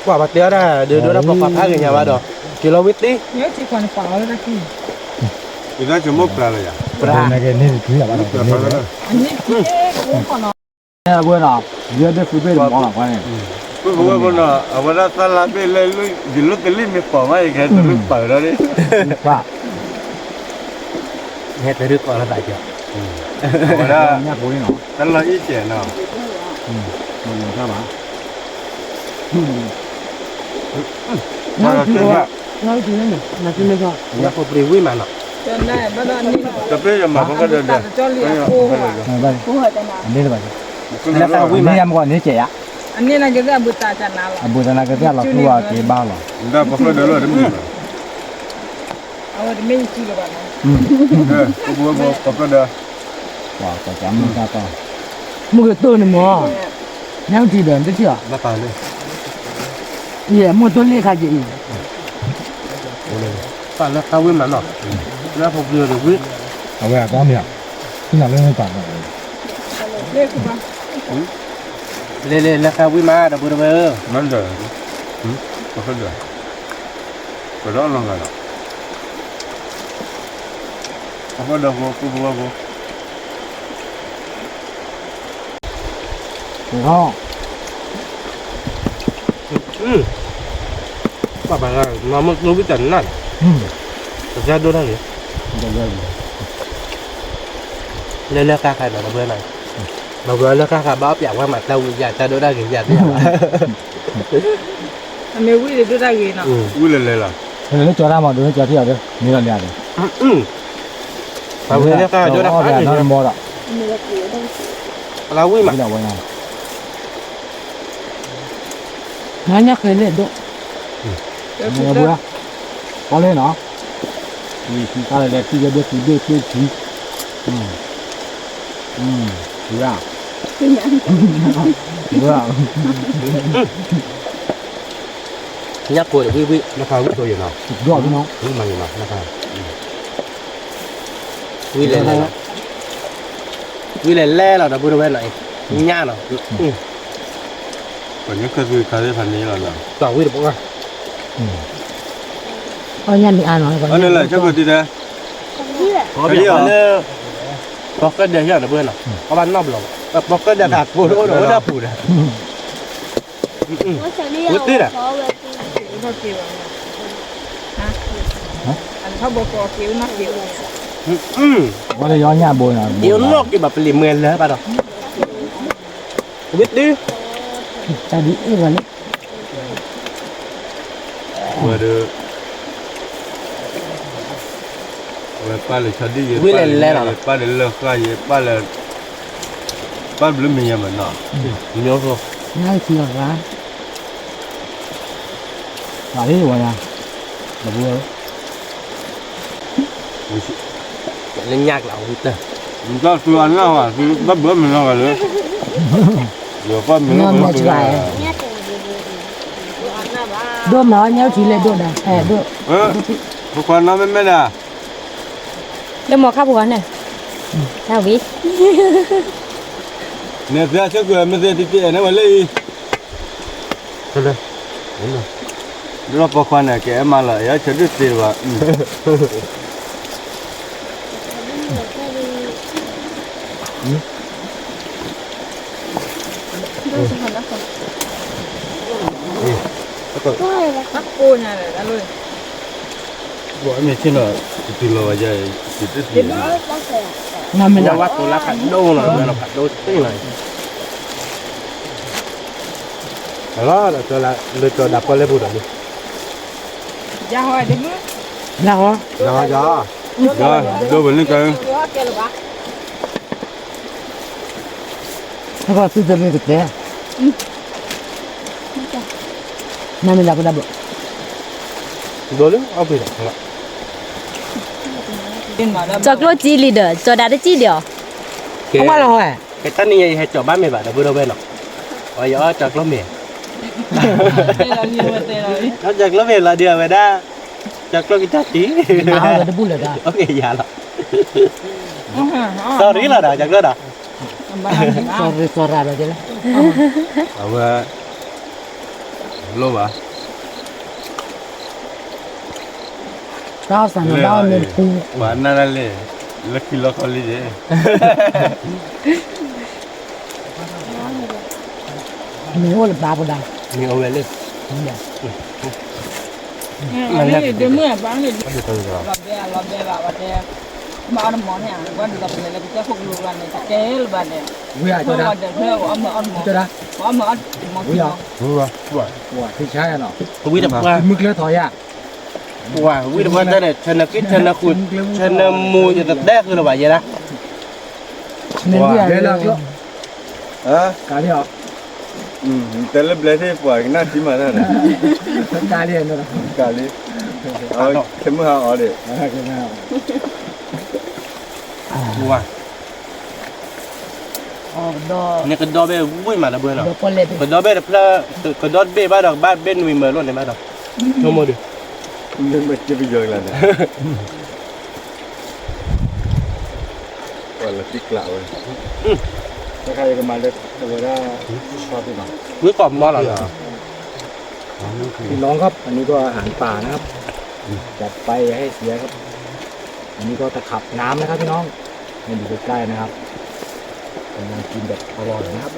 ကွၢ်ဘၣ်တဲအီၣ်ဒၣ် ဒုးဒိၣ်ဒၣ်ပှၤပှၤဖးဂ့ၤညါဘၣ်ဒီး က့ၤလီၤဝံၣ်တံၢ် ယဲၢ်ထံခွါန့ၣ်ပာ်အီၤလၢတၢ်ခံ ယတၢ်ကမိၣ်ပြးလီၤယၤ ပြး အန့ၣ်ခံ အဝဲနီၤ ယဲၢ်ဒ့ၣ်ဖုဘ့ၣ်တမီၤလီၤ ကွၢ်န့ၣ် ဖုကဝဲၢ်ဖိနီၤ အဝဲဒၣ်သၣ်လါဘ့ၣ်လၢ ယလိၣ်တလံၣ်မ့ၢ်ပိာ်မး ယကဟဲတရံးပာ်ဝဲဒၣ်န့ၣ် ဟဲတရံးကိးလီၤသးကီး အဝဲဒၣ် တၢ်လီၢ်အံၣ်စဲးနီၤ မ့ၢ်လီၤတၢ်ဘၣ် နၢ်ပှၤပရံးဝံၣ်မးနီၤ တပ့ၢ်ယမၤဖီကဒီးဒီး, အန့ၣ်တဘၣ်, လၢသးဝံၣ်မး, အန့ၣ်တဘၣ်, အဘိသနာ်က့သ့ၣ်အလီၤကူအီၤက့ၤဘၣ်လီၤ, ဒီးဖီကဒီးလၢတမ့ၢ်ဘၣ်, အဝဲတမ့ၢ်ယစုလၢၤဘၣ်နီၤ, ဖီကဒီး, ပှၤကမုၢ်တၢ်တီ, မုၢ်ကတိၢ်န့ၣ်မ့ၢ်, ညၣ်ထံဒီးတထံၣ်အီၤ, ယဲၢ်မိၢ်တိၢ်လ့ၣ်ခါက့ၤအံၤ, ပာ်လၢသးဝံၣ်မးနီၤ, လၢဖိပျံၤတဝံၣ်, အဝဲအတၢ်မ့ၢ်, သ့ၣ်ညါလၢပာ်လီၤ, လဲၤလဲၤလၢသးဝံၣ်မး ဒီပုၢ်ဒီဝဲၢ်ဧၢ, မၤဒီး, ပဒီလီၤဂာ်လီၤ, ပဒီဖိဖိဖိ ပှၤဘၣ်လၢ မၤမုၢ်ကျိဝံၣ်တနၢ်, ပကဒိၣ်တၢ်ဂ့ၤ, လၢလၢကါခါဒီးတဘျီနီၤ, ဘၣ်ဘျီလၢကါခါဘၣ်အီၣ်ပၠးဝဲမးတၢ်ဝံၣ်ယၤတၢ်ဒိၣ်တၢ်ဂ့ၤယၤသ့ၣ်, အမ့ၢ်ဝံၣ်ဒီးဒိၣ်တၢ်ဂ့ၤနီၤ, ဝံၣ်လၢလဲၤလီၤ, လၢကၠီတၢ်မၤဒိၣ်လၢကၠီထံၣ်အီၤဒီး မ့ၢ်လီၤလၢအဒီး, အဝဲလၢကါဒိၣ်တၢ်ဂ့ၤ, အလၢဝံၣ်မး နညၣ်ဃဲလဲၣ်ဒိၣ်, ဘၣ်လဲၣ်နီၤ, တၢ်လဲၤလဲၤထံၣ်ယဲဒိၣ်တုၤဒိၣ်ကျိထံ, ဝဲ, ဝဲ, ညၣ်ကိးဒီးဝံၣ်ဝံၣ်, နခါဝံၣ်ကိးယနီၤ, ဝံၣ်မးယနီၤ, နခါ ဝံၣ်လဲၤလဲၤလီၤ, ဝံၣ်လဲၤလဲၤလီၤ ဒီပုၢ်ဒီဝဲၢ်နီၤ, ညၣ်နီၤ, ပှၤညၣ်ခၢၣ်သ့ၣ်ခါသ့ၣ်ဖးန့ၣ်လီၤ, တၢ်ဝံၣ်တပှၢ်, အီၣ်ညၣ်မ့ၢ်အါနီၤ, အီၣ်န့ၣ်လၢဆၢကတီၢ်, လၢ, ပီၣ်ကၢၣ်ဒဲးဟံၣ်ဒီပုၢ်ဝဲၢ်နီၤ, အဘၣ်နီတဘျီဘၣ်, ပီၣ်ကၢၣ်ဒဲးတၢ်ကိးတအိၣ်ဒီးအိၣ်ဒၣ်ပူၤဒီး ဝဲသ့ၣ်ဒီး, အထီၣ်ဘီကီးက့ၤဝဲနီၢ်က့ၤ, ဝဲလၢယီညၣ်ဘိနီၤ, က့ၤဝဲနီၢ်က့ၤဘၣ်ပလံၤမွဲလၢဘၣ်ဒီး, ဝဲသ့ၣ်, တၢ်ဒ်အံၤဘၣ်လၢ ဝဲဒီး, ဝဲပၢ်လၢဆီဒံၣ်ယဲ, ဝံၣ်လဲၤလဲၤလီၤ, ပၢ်လၢလၢၢ်ဃၢ်ယဲ, ပၢ်လၢ, ပၢ်ဘျုးမံၤယဲမးနီၤ, မ့ၢ်, နၢ်ထံလီၤ, ပှၤလၢယဝဲဒၣ်, ဒီပုၢ်ဝဲၢ် လၢညၣ်ကျးဝံၣ်တၢ်, တၢ်သူအနၢ်ဟူ, ဘၣ်ဘၣ်မနုၤဂၤလၢ, ယပၢ်မ့ၢ်, ဒိၣ်မး ညၣ်ထံလဲၣ်ဒိၣ်ဒၣ်, ဖိခွါနီၢ်မ့မ့ၢ်ဒၣ်, လၢမီၤခါပူၤဂၤန့ၣ်, တၢ်ဝံၤ, န့ၣ်သ့ၣ်ဆၢကွံာ်မ့ၢ်သ့ၣ်တက့ၢ်န့ၣ်ဝဲလၢအံၤ လၢပိာ်ခွါန့ၣ် ကအဲၣ်မးလၢ ယဆၢဒုးသ့ဘၣ်, မ့ၢ်ဆ့ၣ်နီၤ တတုၤလီၤဘၣ်ယၤ, တတုၤလီၤ, ညါဝဲတိၤလၢဖးဒိၣ်လီၤ, ဖးဒိၣ်သ့ၣ်လီၤ, လၢကၠီဒၣ်ပီၣ်လဲၣ်ပူၤဒီး, ယၤဟီ, ယၤဟီ, ဒိၣ်ဝဲန့ၣ်က, ဟဲကီၢ်သုတရ့ၣ်ကတဲ, နမ့ၢ်လၢပဒၣ်ဘၣ်, ဒိၣ်လၢအီၣ်ပှ့ၤဒီး, ကၠီၤကျိၣ်ကၠံလံဒီး ကၠီၤဒၣ်တကၠံဒံးအီၤ, ကဲ, ကဲတၢ်နံၤယဟဲကၠီၤဘၣ်မ့ၢ်ဘၣ် ဒီပုၢ်ဒီဝဲၢ်နီၤ, အီၤယအီၣ်ကၠီၤကျိၣ်မ့ၢ်, အီၣ်ကၠီၤကျိၣ်မ့ၢ်လီၤဒုးအဝဲဒၣ်, ကၠီၤကျိၣ်ကတၢၢ်တံၢ်, အီၣ်က့ၤယၤလီၤ, sorry လီၤဒီး ကၠီၤကျိၣ်ဒီး sorry sorry လီၤကဲလၢ, အဝဲ, လိၣ်ဘၣ်, တၢ်စၢ်န့ၣ်ဘၣ်မ့ၢ်တပူၤ, ပှၤနၢ်ဒၣ်လဲၣ်, လၢခံလီၤခီလံယဲ မ့ၢ်အိၣ်လၢပၢ်ပူၤဒီး, မ့ၢ်အိၣ်ဝဲလၢ, ဒ့မုၣ်အပၢ်န့ၣ်, လီၤဘဲလီၤဘဲဘၣ်ဝဲတဲ, မ့ၢ်အီၣ်တမီၤန့ၣ် ကွၢ်ဒ်သိးပလဲၤလၢကစၢၢ်ခိၣ်ကလိဘၣ်န့ၣ်, တကဲလၢၤဘၣ်န့ၣ်, ဝံၤအီၣ်ဒီးဖဲအီၣ်မ့ၢ်အီၣ်တမီၤ, အီၣ်မ့ၢ်အီၣ်တမီၤ, ဝံၤအီၣ်, ဝံၤအီၣ်, ဝံၤအီၣ်, မုၢ်ကျဲထီၣ်ယၤ, ဝံတဘျီတၢ်န့ၣ် ဆၢနၢၤကံၣ် ဆၢနၢၤဃုာ် ဆၢနၢၤမူ ယတတဲဃုာ်လၢၤဘၣ်ယဲဒၣ် ဝါ ကလံၤအီၤ တဲလၢဘျဲသ့ၣ်ပှၤကနၣ်ထံမးတၢ်န့ၣ် ကလံၤ ခဲမုၢ်ဟါအီၤဒီး ဝါ န့ၣ်ကဒီဘ့ၣ်ဝံၣ်မးလၢဘှဲနီၤ, ကဒီဘ့ၣ်တဖျၢၣ်, ကဒီတဘ့ၣ်ဘၣ်ဒီး ကဘၣ်ဘ့ၣ်နွံမၢလိၣ်န့ၣ်ဘၣ်ဒီး, ဆိကမိၣ်ဒီး, မ့ၢ်မ့ၢ်က့ပယီၤကလါန့ၣ်, ပှၤလၢတံကျးဝဲ, တခါယကမၤလၢ, ဝဲဒၣ်, ဝံၣ်ကီးမီလီၤလီၤ. พี่น้องครับ อันนี้ก็อาหารป่านะครับ จัดไปอย่าให้เสียครับ อันนี้ก็ตะขับน้ำนะครับพี่น้อง ให้ดูใกล้ๆนะครับ กำลังกินแบบอร่อยนะครับ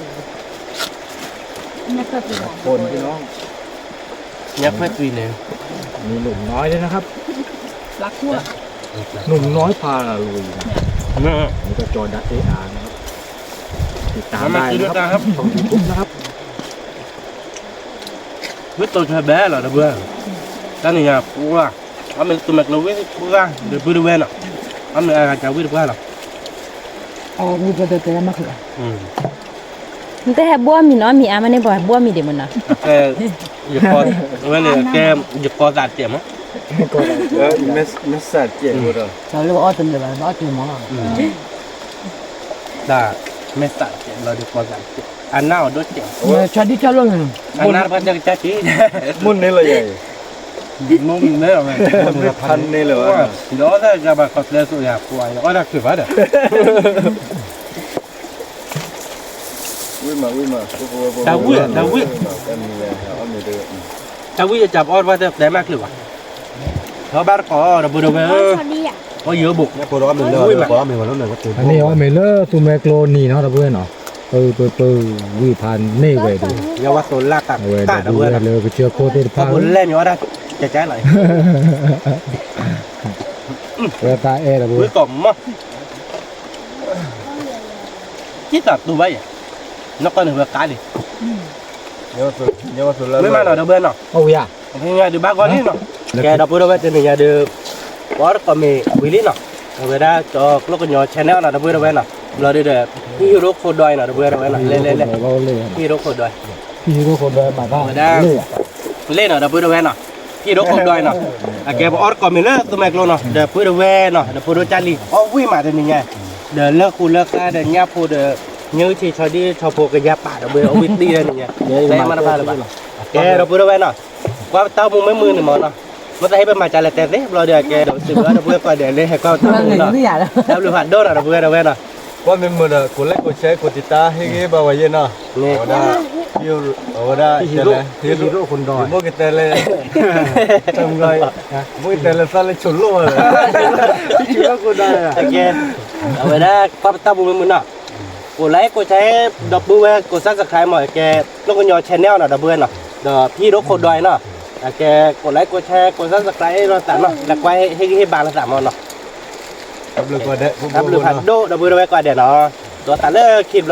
คนพี่น้อง ညက်ခွဲသွံၣ်န့ၣ် มีหนุ่มน้อยด้วยนะครับ หนุ่มน้อยพาลุยนะ นี่ก็จอดักเออาร์นะครับ ติดตามได้นะครับ ช่องยูทูบนะครับ ဝံၣ်တိၢ်ထွဲဘဲလီၤတဘျီ, တၢ်န့ၣ်ညါပှၢ်, အမ့ၢ်သူမဲာ်ကျိၤဝံၣ်ပှၢ် ဒီးပုၢ်တဝဲနီၤ, အမ့ၢ်အဂၤကဝံၣ်တပှၢ်လီၤ, အဝံၣ်ပှၢ်တဲတဲမး, နတဟဲဘှီမံၤနီၤ မံၤအါမးန့ၣ် ပှၤဟဲဘှီမံၤဒံးမးနီၤ, ဝဲန့ၣ်ကဲ, ယကီသးတကဲးမး, မ့ၢ်သးတကဲးဘျီဒီးကီသးတကဲး, အနၢ်အီၤဒိၣ်တကဲး, ဆၢဒံၣ်ကၢ်လိၣ်န့ၣ်, အနၢ်တပှၢ်တဲကစၢ်က့, မိၢ်န့ၢ်လီၤယၤအံၤ, မိၢ်န့ၢ်လီၤ, ဖးန့ၢ်လၢၤဘၣ်, ဒီးအီၣ်တၢ်ကဘၣ်ခီၣ်ကျဲစိးယၤပှၤ အီၣ်တၢ်ချုးဘၣ်ဒီး ဝံၣ်မးဝံၣ်မး, တၢ်ဝံၣ်, တၢ်ဝံၣ်, တၢ်ဝံၣ်ယကပအီၣ်တပှၢ်တဲတဲမးချုးဘၣ်, ဒီးဘၣ်တကိးဒီပုၢ်ဒီဝဲၢ်, အီၣ်ယၢဘိး, အန့ၣ်အီၣ်မ့ၤလၢသူမဲာ်ကျိၤနံၤနီၤ ဒီပုၢ်ဝဲၢ်နီၤ, ပၢပၢဝံၣ်ဖးန့ၢ်ဝဲဒၣ်, အဝဲဒၣ်ဒုးဝဲလၢကစၢၢ်ခိၣ်သ့ၣ်တဖၣ်, လၢမ့ၢ်အီၣ်တၢ်ကကလီၤ, ဝဲတၢ်အဲၣ်ဒီပုၢ်ဝဲၢ် ကံၣ်သးတူၢ်ဘၣ်ယဲ, နီၢ်ကီၢ်န့ၣ်ဝဲကးလံ, မ့ၢ်မးနီၤဒီပုၢ်ဝဲၢ်နီၤ, ဒုးဘၣ်ဂီၢ်လံနီၤ, ကဲဒီပုၢ်ဒီဝဲၢ်တနံၤညါဒီး, ပအီၣ်တကိးမ့ၤဝံၤလံနီၤ, အဝဲဒၣ်ကၠီကျိကညီ channel နီၤ ဒီပုၢ်ဒီဝဲၢ်နီၤ, ဘျီဒုဒီး, ဟံၣ်ဒိၣ်ခိၣ်ဒွဲနီၤ ဒီပုၢ်ဒီဝဲၢ်နီၤ, လဲၤလဲၤလဲၤ, ဟံၣ်ဒိၣ်ခိၣ်ဒွဲ, ဟံၣ်ဒိၣ်ခိၣ်ဒွဲမး, ဝဲဒၣ် လ့ၣ်နီၤ ဒီပုၢ်ဒီဝဲၢ်နီၤ, ဟံၣ်ဒိၣ်ခိၣ်ဒွဲနီၤ, အကဲပအီၣ်တကိးမ့ၤလၢသူမဲာ်ကျိၤနီၤ ဒီပုၢ်ဒီဝဲၢ်နီၤ ဒီပုၢ်ဒီဝဲၢ်ကၢ်လံၤ အီၣ်ဝံၣ်မးတနံၤညါ, ဒီးလၢဃူလၢဃါဒီးညၣ်ဖိဒီး, ညၣ်အုၣ်ထံဆီဒံၣ်ဆီဖိကယၤပာ်ဒီပုၢ်ဝဲၢ် အီၣ်ဝံၣ်သံဒီးနံၤညါ, မၤတဘၣ်လၢၤဘၣ်, ကဲဒီပုၢ်ဒီဝဲၢ်နီၤ, ကွၢ်ပတၢ်မူမ့ၢ်မုာ်န့ၣ်မးနီၤ, မ့ၢ်သးဟ့ၣ်ပမၤကလဲၤတဲသ့ဘျီဒီး အကဲဒီးစံးဘျုးဒီပုၢ်ဝဲၢ်ကိးဂၤဒဲးလၢဟဲကွၢ်ပတၢ်မူနီၤ, တၢ်ဘျုးဖးဒိၣ်နီၤ ဒီပုၢ်ဝဲၢ်ဒီဝဲၢ်နီၤ ကွၢ်မ့ၢ်မုာ်ဒီး ကိးလဲၣ်ကိးဆဲးကိးတံာ်တာ်ဟ့ၣ်ဂံၢ်ဘါဝဲယဲနီၤ, အဝဲဒၣ်, အဝဲဒၣ်, ဟံၣ်ဒိၣ်ခိၣ်ဒွဲ, ဘိၣ်ကတဲလဲၣ်, ဘိၣ်ကတဲလဲၣ်သးလၢဆိၣ်လိၣ်ဝဲလဲၣ်, ဟံၣ်ဒိၣ်ခိၣ်ဒွဲ, အဝဲဒၣ်ကွၢ်ပတၢ်မူမ့ၢ်မုာ်နီၤ, ကိးလဲၣ်ကိးဆဲး ဒီပုၢ်ဝဲၢ်ကိး subscribe မး အကဲ, ကျိကညီ channel နီၤ ဒီပုၢ်ဝဲၢ်နီၤ, ဒီးဟံၣ်ဒိၣ်ခိၣ်ဒွဲနီၤ, အကဲ, ကိးလဲၣ်ကိးဆဲးကိး subscribe လိာ်သးနီၤ လဲၤကွၢ်ဟ့ၣ်ဂံၢ်ဟ့ၣ်ဘါလိာ်သးမးနီၤ တၢ်ဘျုးဖးဒိၣ် ဒီပုၢ်ဝဲၢ်ကိးဂၤဒဲးနီၤ, ဒီးသးလၢခံတဘျီဒီး,